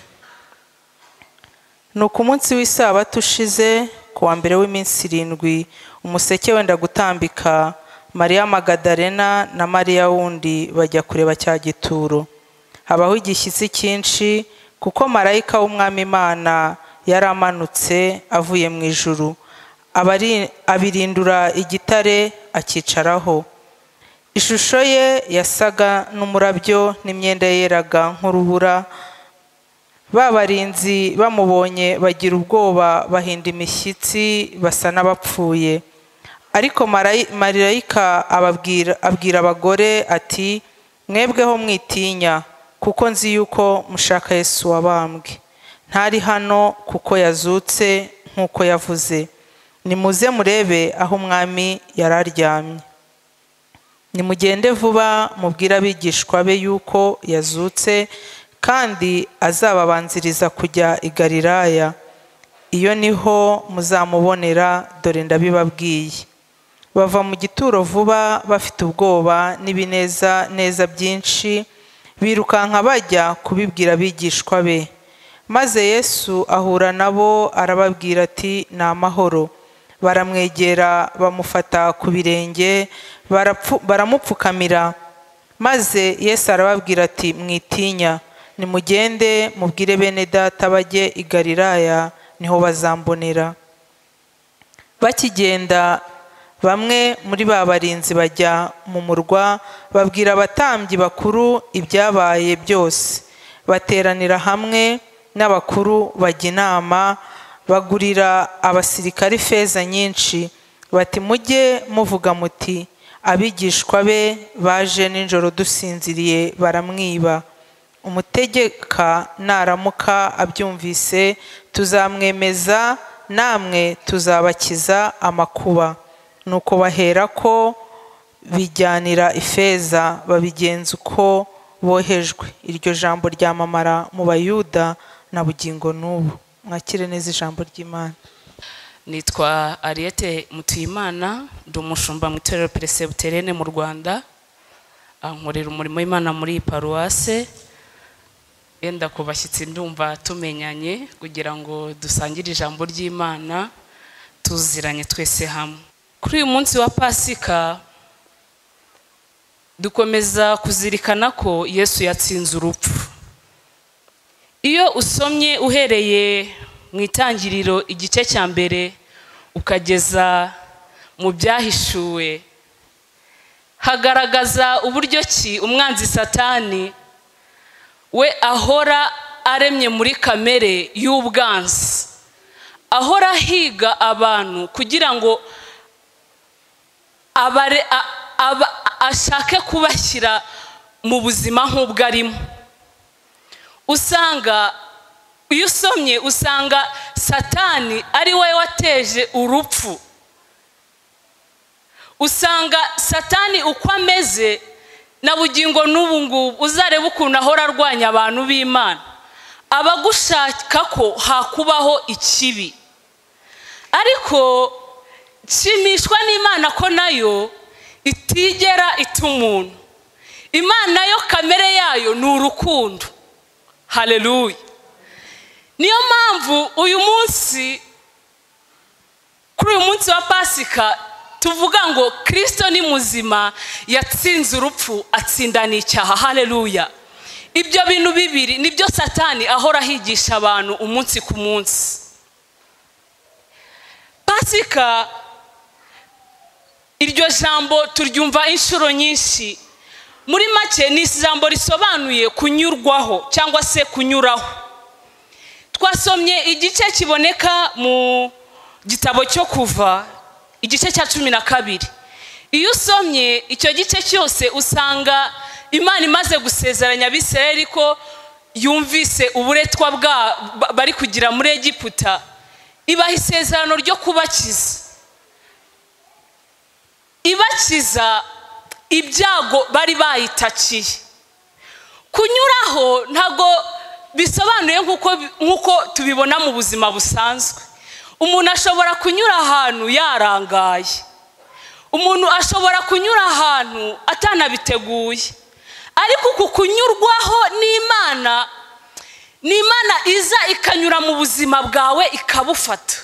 Nuko umunsi w'isabato ushize, ku wa mbere w'iminsi 7, umuseke wenda gutambika, Mariya Magadalena na Mariya wundi bajya kureba cya gituro. Habaho igishyitsi cyinshi, kuko marayika w'Umwami Imana yaramanutse avuye mu ijuru, abirindura igitare akicaraho. Ishusho ye yasaga n'umurabyo, n'imyenda yeraga nk'urubura. Babarinzi bamubonye bagira ubwoba, bahinda imishyitsi basa n'abapfuye. Ariko marayika abwira abagore ati, mwebweho mwitinya, kuko nzi yuko mushaka Yesu wabambwe. Ntari hano kuko yazutse nk'uko yavuze. Nimuze murebe aho Umwami yararyamye. Nimugende vuba mubwire abigishwa be yuko yazutse, kandi azababanziriza kujya i Galilaya. Iyo niho muzamubonera, dore ndabibabwiye. Bava mu gituro vuba bafite ubwoba n'ibineza neza byinshi, birukanka bajya kubibwira abigishwa be. Maze Yesu ahura nabo arababwira ati, ni amahoro. Baramwegera bamufata ku birenge, baramupfukamira. Maze Yesu arababwira ati mwitinya, nimugende mubwire bene data bajye i Galilaya, niho bazambonera. Bakigenda bamwe muri ba barinzi bajya mu murwa, babwira abatambyi bakuru ibyabaye byose. Bateranira hamwe n'abakuru bajya inama, bagurira abasirikari ifeza nyinshi, bati mujye muvuga muti abigishwa be baje nijoro dusinziriye baramwiba. Umutegeka naramuka abyumvise tuzamwemeza, namwe tuzabakiza amakuba. Nuko bahera ko bijyanira ifeza, babigenza uko bohejwe. Iryo jambo ryamamara mu Bayuda na bugingo n'ubu. Mwakire neza ijambo ry'Imana. Nitwa Ariete Mutuyimana, ndi umushumba mu itorero Peresebuterene mu Rwanda, nkorera umurimo w'Imana muri paruwase. Yenda ku bashyitsi ndumva tumenyanye kugira ngo dusangire ijambo ry'Imana tuziranye twese hamwe. Kuri uyu munsi wa Pasika dukomeza kuzirikana ko Yesu yatsinze urupfu. Iyo usomye uhereye mu itangiriro igice cya mbere ukageza mu byahishuwe, hagaragaza uburyo ki umwanzi Satani we ahora aremye muri kamere y'ubwanzi, ahora ahiga abantu kugira ngo ashake kubashyira mu buzima nk'ubwo arimo. Usanga iyo usomye usanga Satani ari we wateje urupfu. Usanga Satani uko ameze na bugingo n'ubu ngubu, uzareba ukuntu ahora arwanya abantu b'Imana, abagushaka ko hakubaho ikibi. Ariko nshimishwa n'Imana ko nayo itigera ita umuntu. Imana yo kamere yayo ni urukundo. Haleluya. Niyo mpamvu uyu munsi, kuri uyu munsi wa Pasika, tuvuga ngo Kristo ni muzima, yatsinze urupfu, atsinda n'icyaha. Haleluya. Ibyo bintu bibiri nibyo Satani ahora ahigisha abantu umunsi ku munsi. Pasika, iryo jambo turyumva inshuro nyinshi. Muri make ni ijambo risobanuye kunyurwaho cyangwa se kunyuraho. Twasomye igice kiboneka mu gitabo cyo Kuva, igice cya 12. Iyo usomye icyo gice cyose usanga Imana imaze gusezeranya Abisirayeli ko yumvise uburetwa bwa bari kugira muri Egiputa, ibaha isezerano ryo kubakiza, ibakiza ibyago bari bayitakiye. Kunyuraho ntago bisobanuye nkuko tubibona mu buzima busanzwe. Umuntu ashobora kunyura ahantu yarangaye, umuntu ashobora kunyura ahantu atanabiteguye, ariko uku kunyurwaho n'Imana, n'Imana iza ikanyura mu buzima bwawe ikabufata,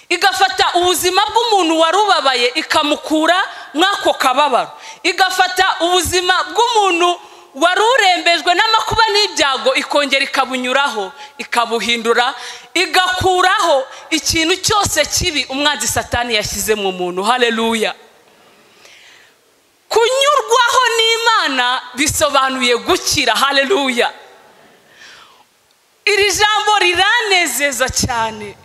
igafata ubuzima bw'umuntu warubabaye ikamukura mwako kababaro, igafata ubuzima bw'umuntu warurembejwe n'amakuba n'ibyago ikongera ikabunyuraho, ikabuhindura, igakuraho ikintu cyose kibi umwanzi Satani yashyize mu muntu. Haleluya. Kunyurwaho n'Imana bisobanuye gukira. Haleluya. Iri jambo riranezeza cyane,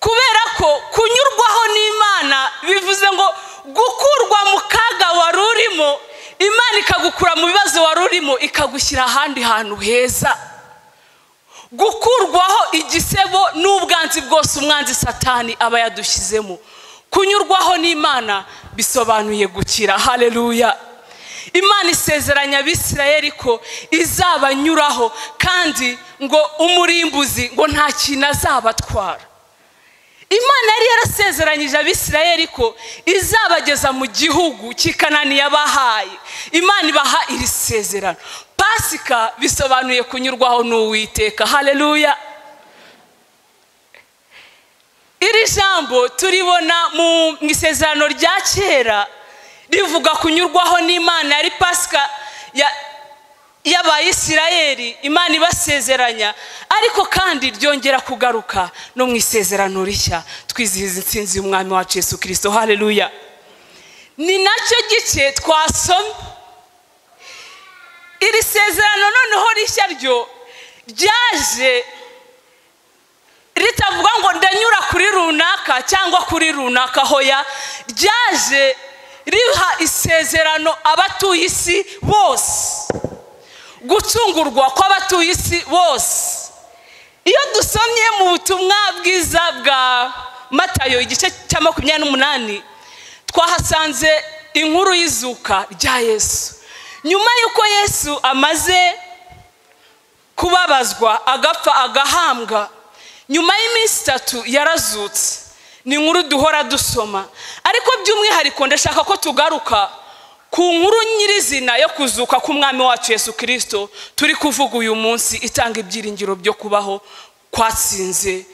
kubera ko kunyurwaho n'Imana bivuze ngo gukurwa mu kaga wari urimo, Imana ikagukura mu bibazo wari urimo ikagushyira ahandi hantu heza. Gukurwaho igisebo n'ubwanzi bwose umwanzi Satani aba yadushyizemo. Kunyurwaho n'Imana bisobanuye gukira. Haleluya. Imana isezeranya Abisirayeli ko izabanyuraho kandi ngo umurimbuzi ngo nta kintu azabatwara. Imana yari yarasezeranyije Abisirayeli ko izabageza mu gihugu cy'i Kanani yabahaye. Imana ibaha iri sezerano. Pasika bisobanuye kunyurwaho n'Uwiteka. Haleluya. Iri jambo turibona mu isezerano rya kera rivuga kunyurwaho n'Imana. Yari Pasika y'Abayisirayeli Imana ibasezeranya, ariko kandi ryongera kugaruka no mu isezerano rishya twizihiza intsinzi y'umwami wacu Yesu Kristo. Haleluya. Ni nacyo gice twasomye. Iri sezerano noneho rishya ryo ryaje ritavuga ngo ndanyura kuri runaka cyangwa kuri runaka, hoya, ryaje riha isezerano abatuye isi bose, gucungurwa kw'abatuye isi bose. Iyo dusomye mu butumwa bwiza bwa Matayo igice cya 28 twahasanze inkuru y'izuka rya Yesu. Nyuma y'uko Yesu amaze kubabazwa agapfa agahambwa, nyuma y'iminsi 3 yarazutse. Ni inkuru duhora dusoma, ariko by'umwihariko ndashaka ko tugaruka ku nkuru nyirizina yo kuzuka k'umwami wacu Yesu Kristo turi kuvuga uyu munsi, itanga ibyiringiro byo kubaho kwatsinze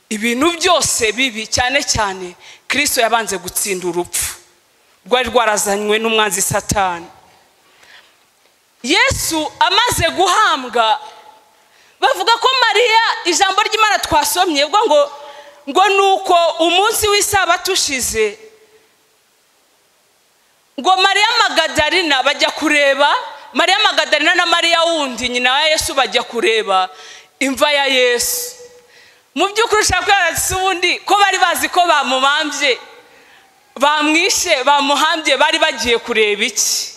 ibintu byose bibi, cyane cyane Kristo yabanze gutsinda urupfu rwari rwarazanywe n'umwanzi Satani. Yesu amaze guhambwa, bavuga ko Mariya, ijambo ry'Imana twasomye ubwo ngo nuko umunsi w'isabato ushize, ngo Mariya Magadalina bajya kureba, Mariya Magadalina na Mariya wundi nyina wa Yesu bajya kureba imva ya Yesu. Mu by'ukuri ushaka kwibaza ubundi ko bari bazi ko bamubambye, bamwishe, bamuhambye, bari bagiye kureba iki?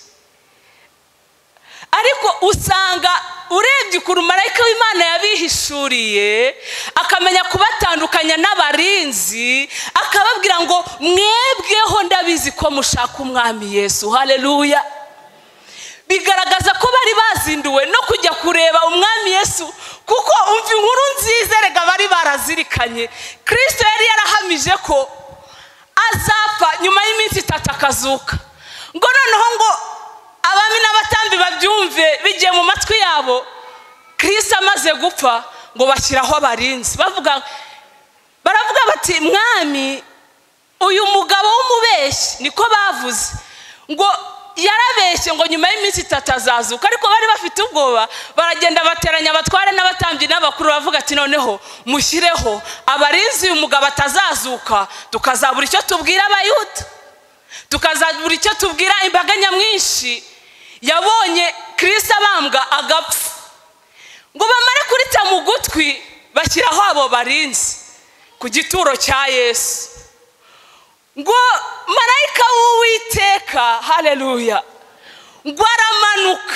Ariko usanga urebye ukuntu marayika w'Imana yabihishuriye, akamenya kubatandukanya n'abarinzi, akababwira ngo mwebweho ndabizi ko mushaka umwami Yesu. Haleluya. Bigaragaza ko bari bazinduwe no kujya kureba umwami Yesu, kuko umva inkuru nziza rega bari barazirikanye. Kristo yari yarahamije ko azapfa nyuma y'iminsi 3 akazuka. Ngo noneho ngo abami n'abatambi babyumve bigiye mu matwi yabo, Kristo amaze gupfa ngo bashyiraho abarinzi. Baravuga bati mwami, uyu mugabo w'umubeshyi, niko bavuze, ngo yarabeshye ngo nyuma y'iminsi 3 azazuka. Ariko bari bafite ubwoba, baragenda bateranya abatware n'abatambyi n'abakuru, bavuga ati noneho mushyireho abarinzi uyu mugabo atazazuka, tukazabura icyo tubwira Abayuda, tukazabura icyo tubwira imbaga nyamwinshi yabonye Kristo abambwa agapfa. Ngo bamare kurita mu gutwi, bashyiraho abo barinzi ku gituro cya Yesu. Ngo marayika w'Uwiteka, haleluya, ngo aramanuka.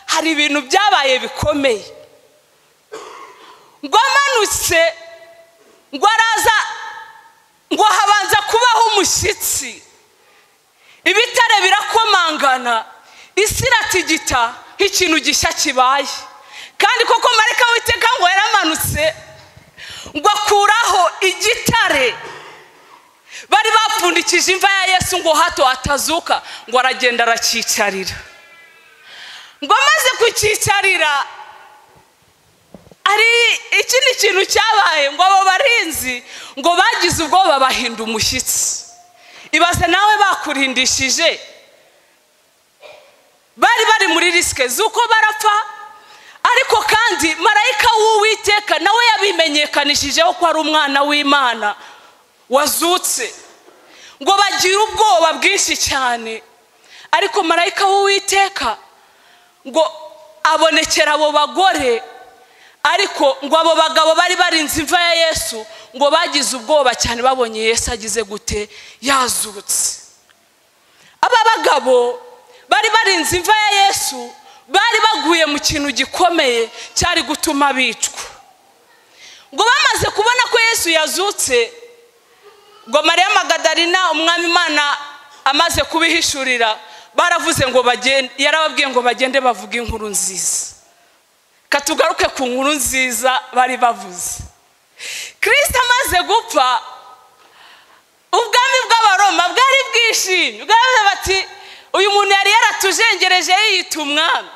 Hari ibintu byabaye bikomeye. Ngo amanutse, ngo araza, ngo habanza kubaho umushyitsi, ibitare birakomangana, isi iratigita nk'ikintu gishya kibaye. Kandi koko marayika w'Uwiteka ngo yaramanutse, ngo akuraho igitare bari bapfundikije imva ya Yesu ngo hato atazuka, ngo aragenda aracyicarira. Ngo amaze kucyicarira, ari ikindi kintu cyabaye, ngo abo barinzi ngo bagize ubwoba bahinda umushyitsi. Ibaze nawe bakurindishije, bari bari muri risike z'uko barapfa, ariko kandi marayika w'Uwiteka nawe yabimenyekanishijeho ko ari umwana w'Imana wazutse. Ngo bagira ubwoba bwinshi cyane, ariko marayika w'Uwiteka ngo abonekera abo bagore, ariko ngo abo bagabo bari barinze imva ya Yesu ngo bagize ubwoba cyane babonye Yesu agize gute, yazutse. Aba bagabo bari barinze imva ya Yesu bari baguye mu kintu gikomeye cyari gutuma bicwa. Ngo bamaze kubona ko Yesu yazutse, ngo Mariya Magadalina umwami Imana amaze kubihishurira, baravuze ngo bagende, yarababwiye ngo bagende bavuge inkuru nziza. Katugaruke ku nkuru nziza bari bavuze. Kristo amaze gupfa, ubwami bw'Abaroma bwari bwishimye, bwaravuze bati uyu muntu yari yaratujengereje yiyita umwami.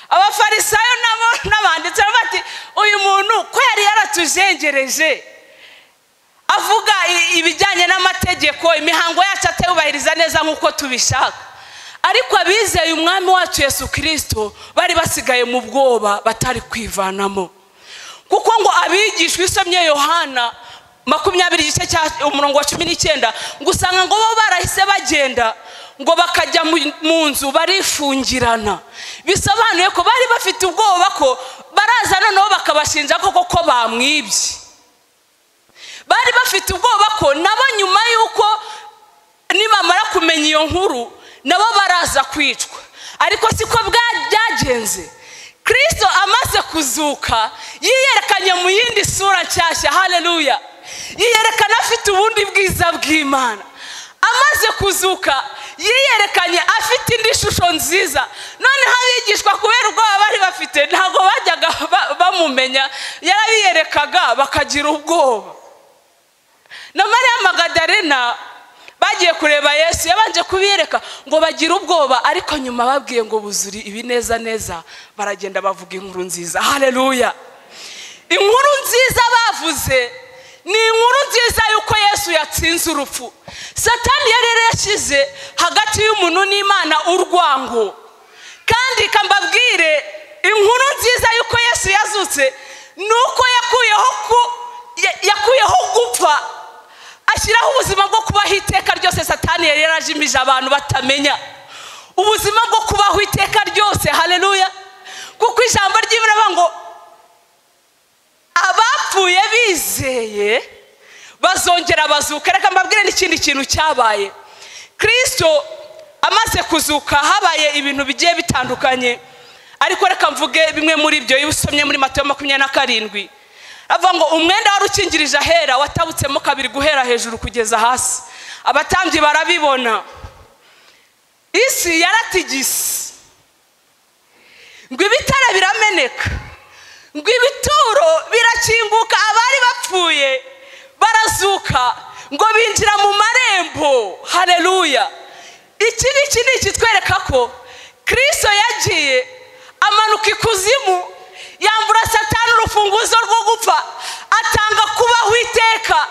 Abafarisayo nabo n'abanditsi bati uyu muntu ko yari yaratujengereje avuga ibijyanye n'amategeko, imihango yacu atayubahiriza neza nk'uko tubishaka, Ariko abizeye umwami wacu Yesu Kristo bari basigaye mu bwoba batari kwivanamo. Kuko ngo abigishwa isomye Yohana 20 igice cya umurongo wa 19 ngo usanga ngo bo barahise bagenda ngo bakajya mu nzu barifungirana. Bisobanuye ko bari bafite ubwoba ko baraza noneho bakabashinja koko ko bamwibye. Bari bafite ubwoba ko nabo nyuma yuko nibamara kumenya iyo nkuru nabo baraza kwicwa. Ariko siko byagenze. Kristo amaze kuzuka yiyerekanye mu yindi sura nshyashya. Haleluya. Yiyerekana afite ubundi bwiza bw'Imana. Amaze kuzuka yiyerekanye afite indi shusho nziza. Noneho abigishwa kubera ubwoba bari bafite ntabwo bajyaga bamumenya, yarabiyerekaga bakagira ubwoba. Na Mariya Magadalena bagiye kureba Yesu, yabanje kubiyereka ngo bagire ubwoba, ariko nyuma babwiye ngo buzuri ibineza neza, baragenda bavuga inkuru nziza. Haleluya. Inkuru nziza bavuze ni inkuru nziza yuko Yesu yatsinze urupfu. Satani yari yashyize hagati y'umuntu n'Imana urwango. Kandi kambabwire inkuru nziza yuko Yesu yazutse nuko yakuyeho gupfa, ashyiraho ubuzima bwo kubaho iteka ryose. Satani yari yarajimije abantu batamenya ubuzima bwo kubaho iteka ryose. Haleluya. Kuko ijambo ry'Imana ngo abapfuye bizeye bazongera bazuka. Reka mbabwire n'ikindi kintu cyabaye. Kristo amaze kuzuka habaye ibintu bigiye bitandukanye, ariko reka mvuge bimwe muri ibyo. Iyo usomye muri Matayo 27 avuga ngo umwenda wari ukingirije ahera watabutsemo kabiri guhera hejuru kugeza hasi. Abatambyi barabibona, isi yaratigise, ngo ibitare birameneka, ngo ibituro birakinguka, abari bapfuye barazuka, ngo binjira mu marembo. Haleluya. Iki ni ikitwereka ko Kristo yagiye amanuka ikuzimu, yambura Satani urufunguzo rwo gupfa, atanga kubaho iteka,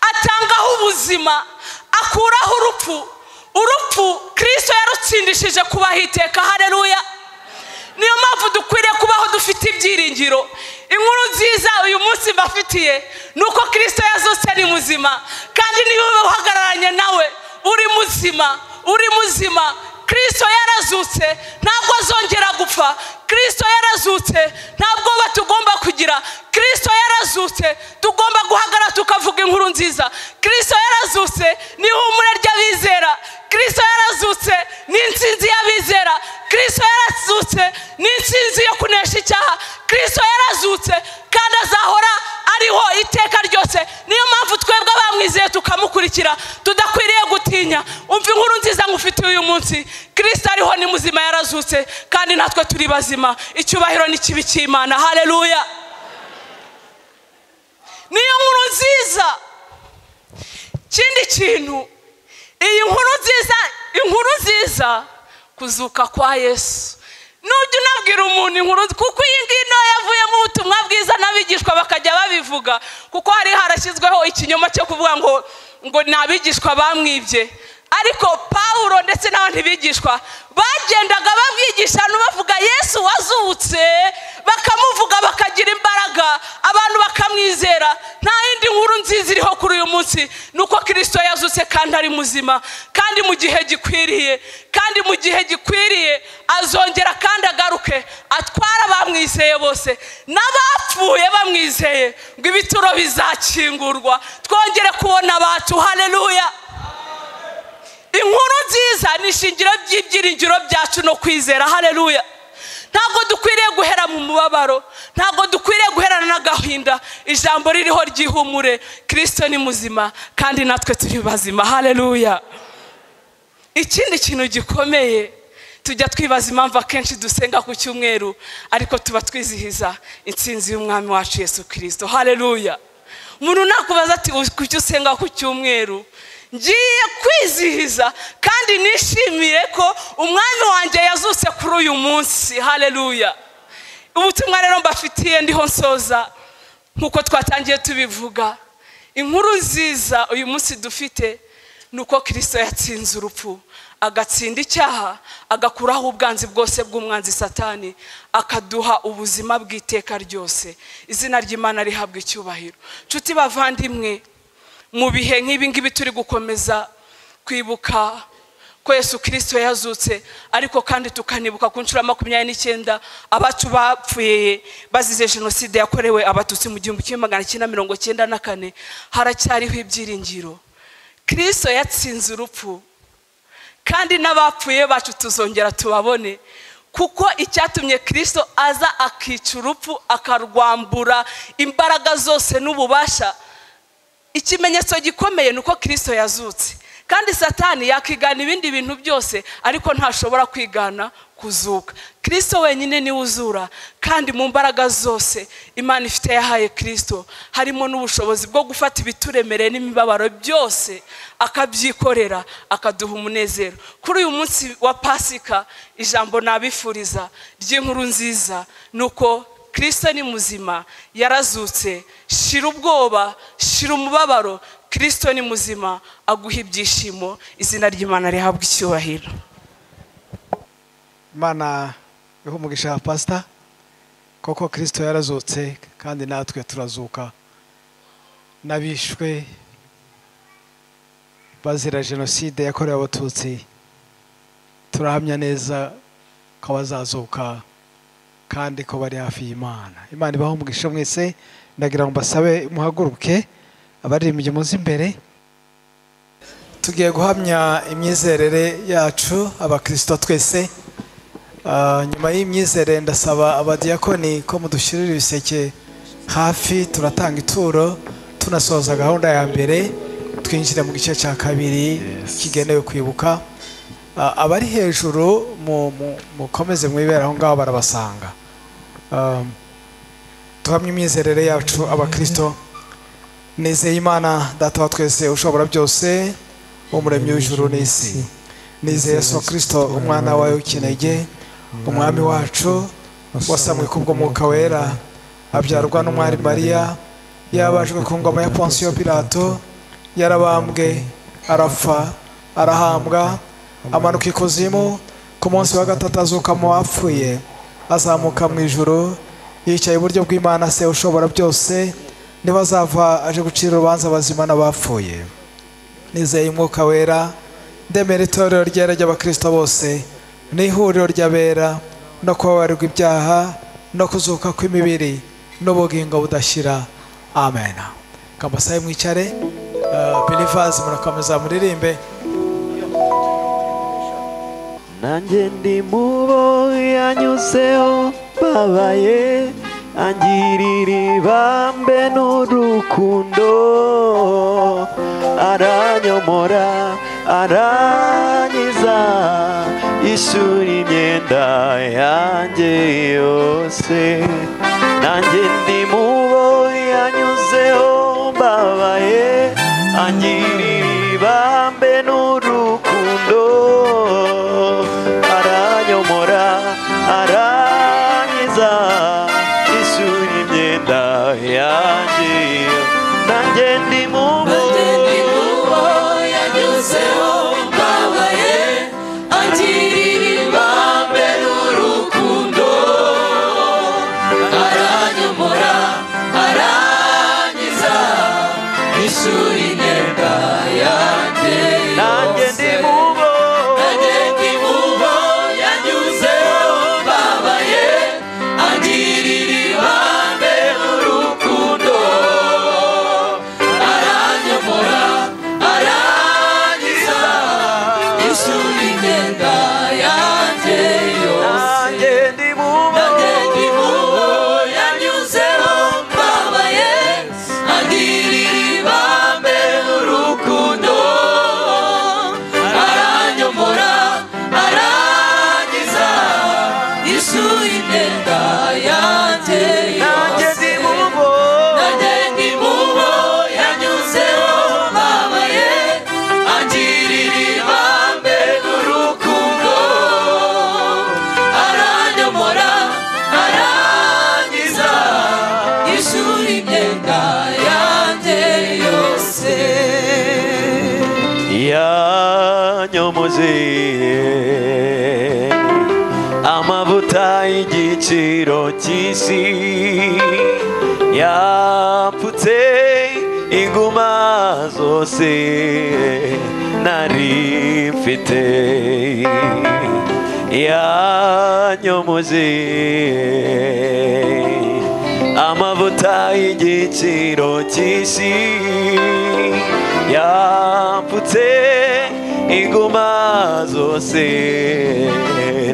atangaho ubuzima, akuraho urupfu. Urupfu Kristo yarutsindishije kubaho iteka. Haleluya. Niyo mpamvu dukwiriye kubaho dufite ibyiringiro. Inkuru nziza uyu munsi mbafitiye nuko Kristo yazutse ari muzima, kandi niba uhagararanye nawe uri muzima, uri muzima. Kristo yarazutse ntabwo azongera gupfa. Kristo yarazutse ntabwo tugomba kugira. Kristo yarazutse tugomba guhagarara tukavuga inkuru nziza. Kristo yarazutse ni ihumure ry'abizera. Kristo yarazutse ni intsinzi y'abizera. Kristo yarazutse ni intsinzi yo kunesha icyaha. Kristo yarazutse kandi azahora ariho iteka ryose. Niyo mpamvu twebwe abamwizeye tukamukurikira tudakwiriye gutinya. Umva inkuru nziza ngufitiye uyu munsi. Kristo ariho ni muzima, yarazutse kandi natwe turi bazima. Icyubahiro ni kibi cy'Imana. Haleluya. Niyo nkuru nziza. Ikindi kintu, iyi nkuru nziza, inkuru nziza kuzuka kwa Yesu. Nujya unabwira umuntu inkuru, kuko iyi ngiyi nayo yavuyemo ubutumwa bwiza n'abigishwa bakajya babivuga, kuko hari harashyizweho ikinyoma cyo kuvuga ngo ni abigishwa bamwibye. Ariko Pawulo ndetse n'abandi bigishwa bagendaga babwigisha abantu bavuga Yesu wazutse, bakamuvuga bakagira imbaraga, abantu bakamwizera. Nta yindi nkuru nziza iriho kuri uyu munsi nuko Kristo yazutse kandi ari muzima, kandi mu gihe gikwiriye, kandi mu gihe gikwiriye azongera kandi agaruke atwara abamwizeye bose n'abapfuye bamwizeye, ngo ibituro bizakingurwa twongere kubona abacu. Haleluya. Inkuru nziza ni ishingiro ry'ibyiringiro byacu no kwizera. Haleluya. Ntabwo dukwiriye guhera mu mubabaro, ntabwo dukwiriye guherana n'agahinda. Ijambo ririho ryihumure, Kristo ni muzima kandi natwe turi bazima. Haleluya. Ikindi kintu gikomeye tujya twibaza impamvu akenshi dusenga ku cyumweru, ariko tuba twizihiza intsinzi y'umwami wacu Yesu Kristo. Haleluya. Umuntu nakubaza ati kuki usenga ku cyumweru, ngiye kwizihiza kandi nishimiye ko umwami wanjye yazutse kuri uyu munsi. Haleluya. Ubutumwa rero mbafitiye ndiho nsoza nkuko twatangiye tubivuga. Inkuru nziza uyu munsi dufite Nuko Kristo yatsinze urupfu, agatsinda icyaha, agakuraho ubwanzi bwose bw'umwanzi Satani, akaduha ubuzima bw'iteka ryose. Izina ry'Imana rihabwa icyubahiro. Nshuti bavandimwe, mu bihe nk'ibi ngibi turi gukomeza kwibuka ko Yesu Kristo yazutse, ariko kandi tukanibuka ku nshuro 29 abacu bapfuye bazize jenoside yakorewe Abatutsi mu 1994, haracyariho ibyiringiro. Kristo yatsinze urupfu, kandi n'abapfuye bacu tuzongera tubabone, kuko icyatumye Kristo aza akica urupfu akarwambura imbaraga zose n'ububasha, ikimenyetso gikomeye nuko Kristo yazutse. Kandi Satani yakigana ibindi bintu byose, ariko ntashobora kwigana kuzuka. Kristo wenyine ni uzura, kandi mu mbaraga zose Imana ifite yahaye Kristo harimo n'ubushobozi bwo gufata ibituremereye n'imibabaro byose akabyikorera, akaduha umunezero. Kuri uyu munsi wa Pasika, ijambo nabifuriza ry'inkuru nziza nuko Kristo ni muzima, yarazutse. Shira ubwoba, shira umubabaro, Kristo ni muzima, aguha ibyishimo. Izina ry'Imana rihabwa icyubahiro. Imana iha umugisha pastor, koko Kristo yarazutse kandi natwe turazuka. N'abishwe bazira jenoside yakorewe Abatutsi turahamya neza ko bazazuka kandi ko bari hafi y'Imana. Imana ibahe umugisha mwese. Ndagira ngo mbasabe muhaguruke, abaririmbyi muze imbere. Tugiye guhamya imyizerere yacu abakristo twese. Nyuma y'imyizerere ndasaba abadiyakoni ko mudushyirira ibiseke hafi, turatanga ituro tunasoza gahunda ya mbere, twinjira mu gice cya kabiri kigenewe kwibuka. Abari hejuru mukomeze mwibera aho ngaho barabasanga. Tuhamye imyizerere yacu abakristo. Nizeye Imana Data wa twese ushobora byose, umuremyi w'ijuru n'isi. Nizeye Yesu Kristo umwana wawe w'ikinege, umwami wacu, wasamwe kubw'Umwuka Wera, abyarwa n'umwari Mariya, yabajwe ku ngoma ya Ponsiyo Pilato, yarabambwe, arapfa, arahambwa, amanuka ikuzimu, ku munsi wa gatatu azuka mu bapfuye, azamuka mu ijuru, yicaye iburyo bw'Imana Se ushobora byose, niba azava aje gucira urubanza abazima n'abapfuye. Nizeye Umwuka Wera, ndemera itorero ryera ry'abakristo bose, n'ihuriro ry'abera, no kubabarirwa ibyaha, no kuzuka kw'imibiri, n'ubugingo budashira. Amen. Kabasaye mwicare, believers murakomeza muririmbe. Nanjye ndi mubo yanyuzeho babaye, angirira ibambe n'urukundo, aranyomora arangiza, ishyura imyenda yanjye yose. Nanjye ndi mubo yanyuzeho mbabaye, angirira ibambe n'urukundo, aranyomora arangiza, ishyura imyenda yanjye. Nanjye ndi mubo yanyuzeho mbabaye, angirira ibambe n'urukundo, aranyomora arangiza, ishyura imyenda yanjye. Nanjye ndi mubo, nanjye ndi mubo yanyuzeho mbabaye, angirira ibambe n'urukundo, aranyomora arangiza, ishyura imyenda yanjye yose. Nanjye ndi mubo, nanjye ndi mubo yanyuzeho mbabaye, angirira ibambe n'urukundo, Yanyomoje amavuta y'igiciro cy'isi, yapfutse inguma zose nari mfite. Yanyomoje amavuta y'igiciro cy'isi, yapfutse inguma zose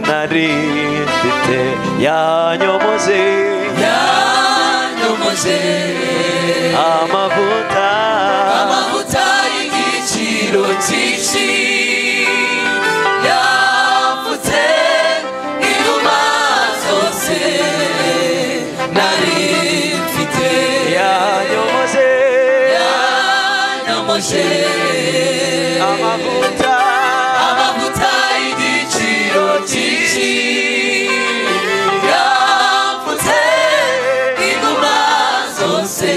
nari mfite. Yanyomoje, yanyomoje amavuta, amavuta y'igiciro cyinshi, yapfutse inguma zose nari mfite. Yanyomoje, yanyomoje amavuta, amavuta y'igiciro cyinshi, yapfutse inguma zose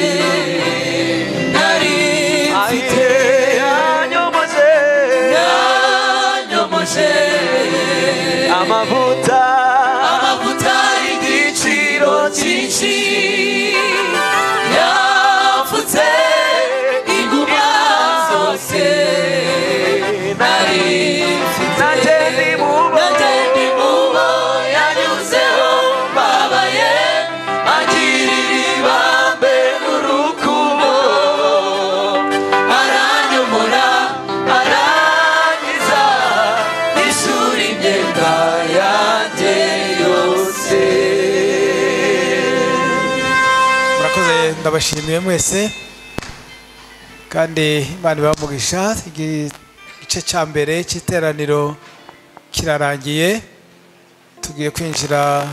nari mfite. Yanyomoje, yanyomoje amavuta, amavuta y'igiciro cyinshi, yapfutse inguma zose nari mfite. Nanjye ndi mubo, nanjye ndi mubo yanyuzeho mbabaye, angirira ibambe n'urukundo, aranyomora arangiza, ishuri imyenda yanjye yose. Murakoze, ndabashimiye mwese kandi Imana ibahe. Igice cya mbere cy'iteraniro kirarangiye, tugiye kwinjira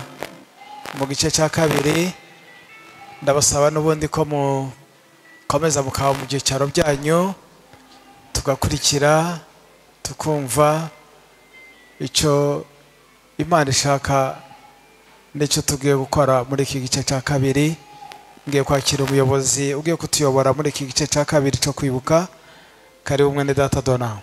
mu gice cya kabiri. Ndabasaba n'ubundi ko mukomeza mukaba mu byicaro byanyu, tugakurikira tukumva icyo Imana ishaka n'icyo tugiye gukora muri iki gice cya kabiri. Ngiye kwakira umuyobozi ugiye kutuyobora muri iki gice cya kabiri cyo kwibuka. Karibu mwene data Dona.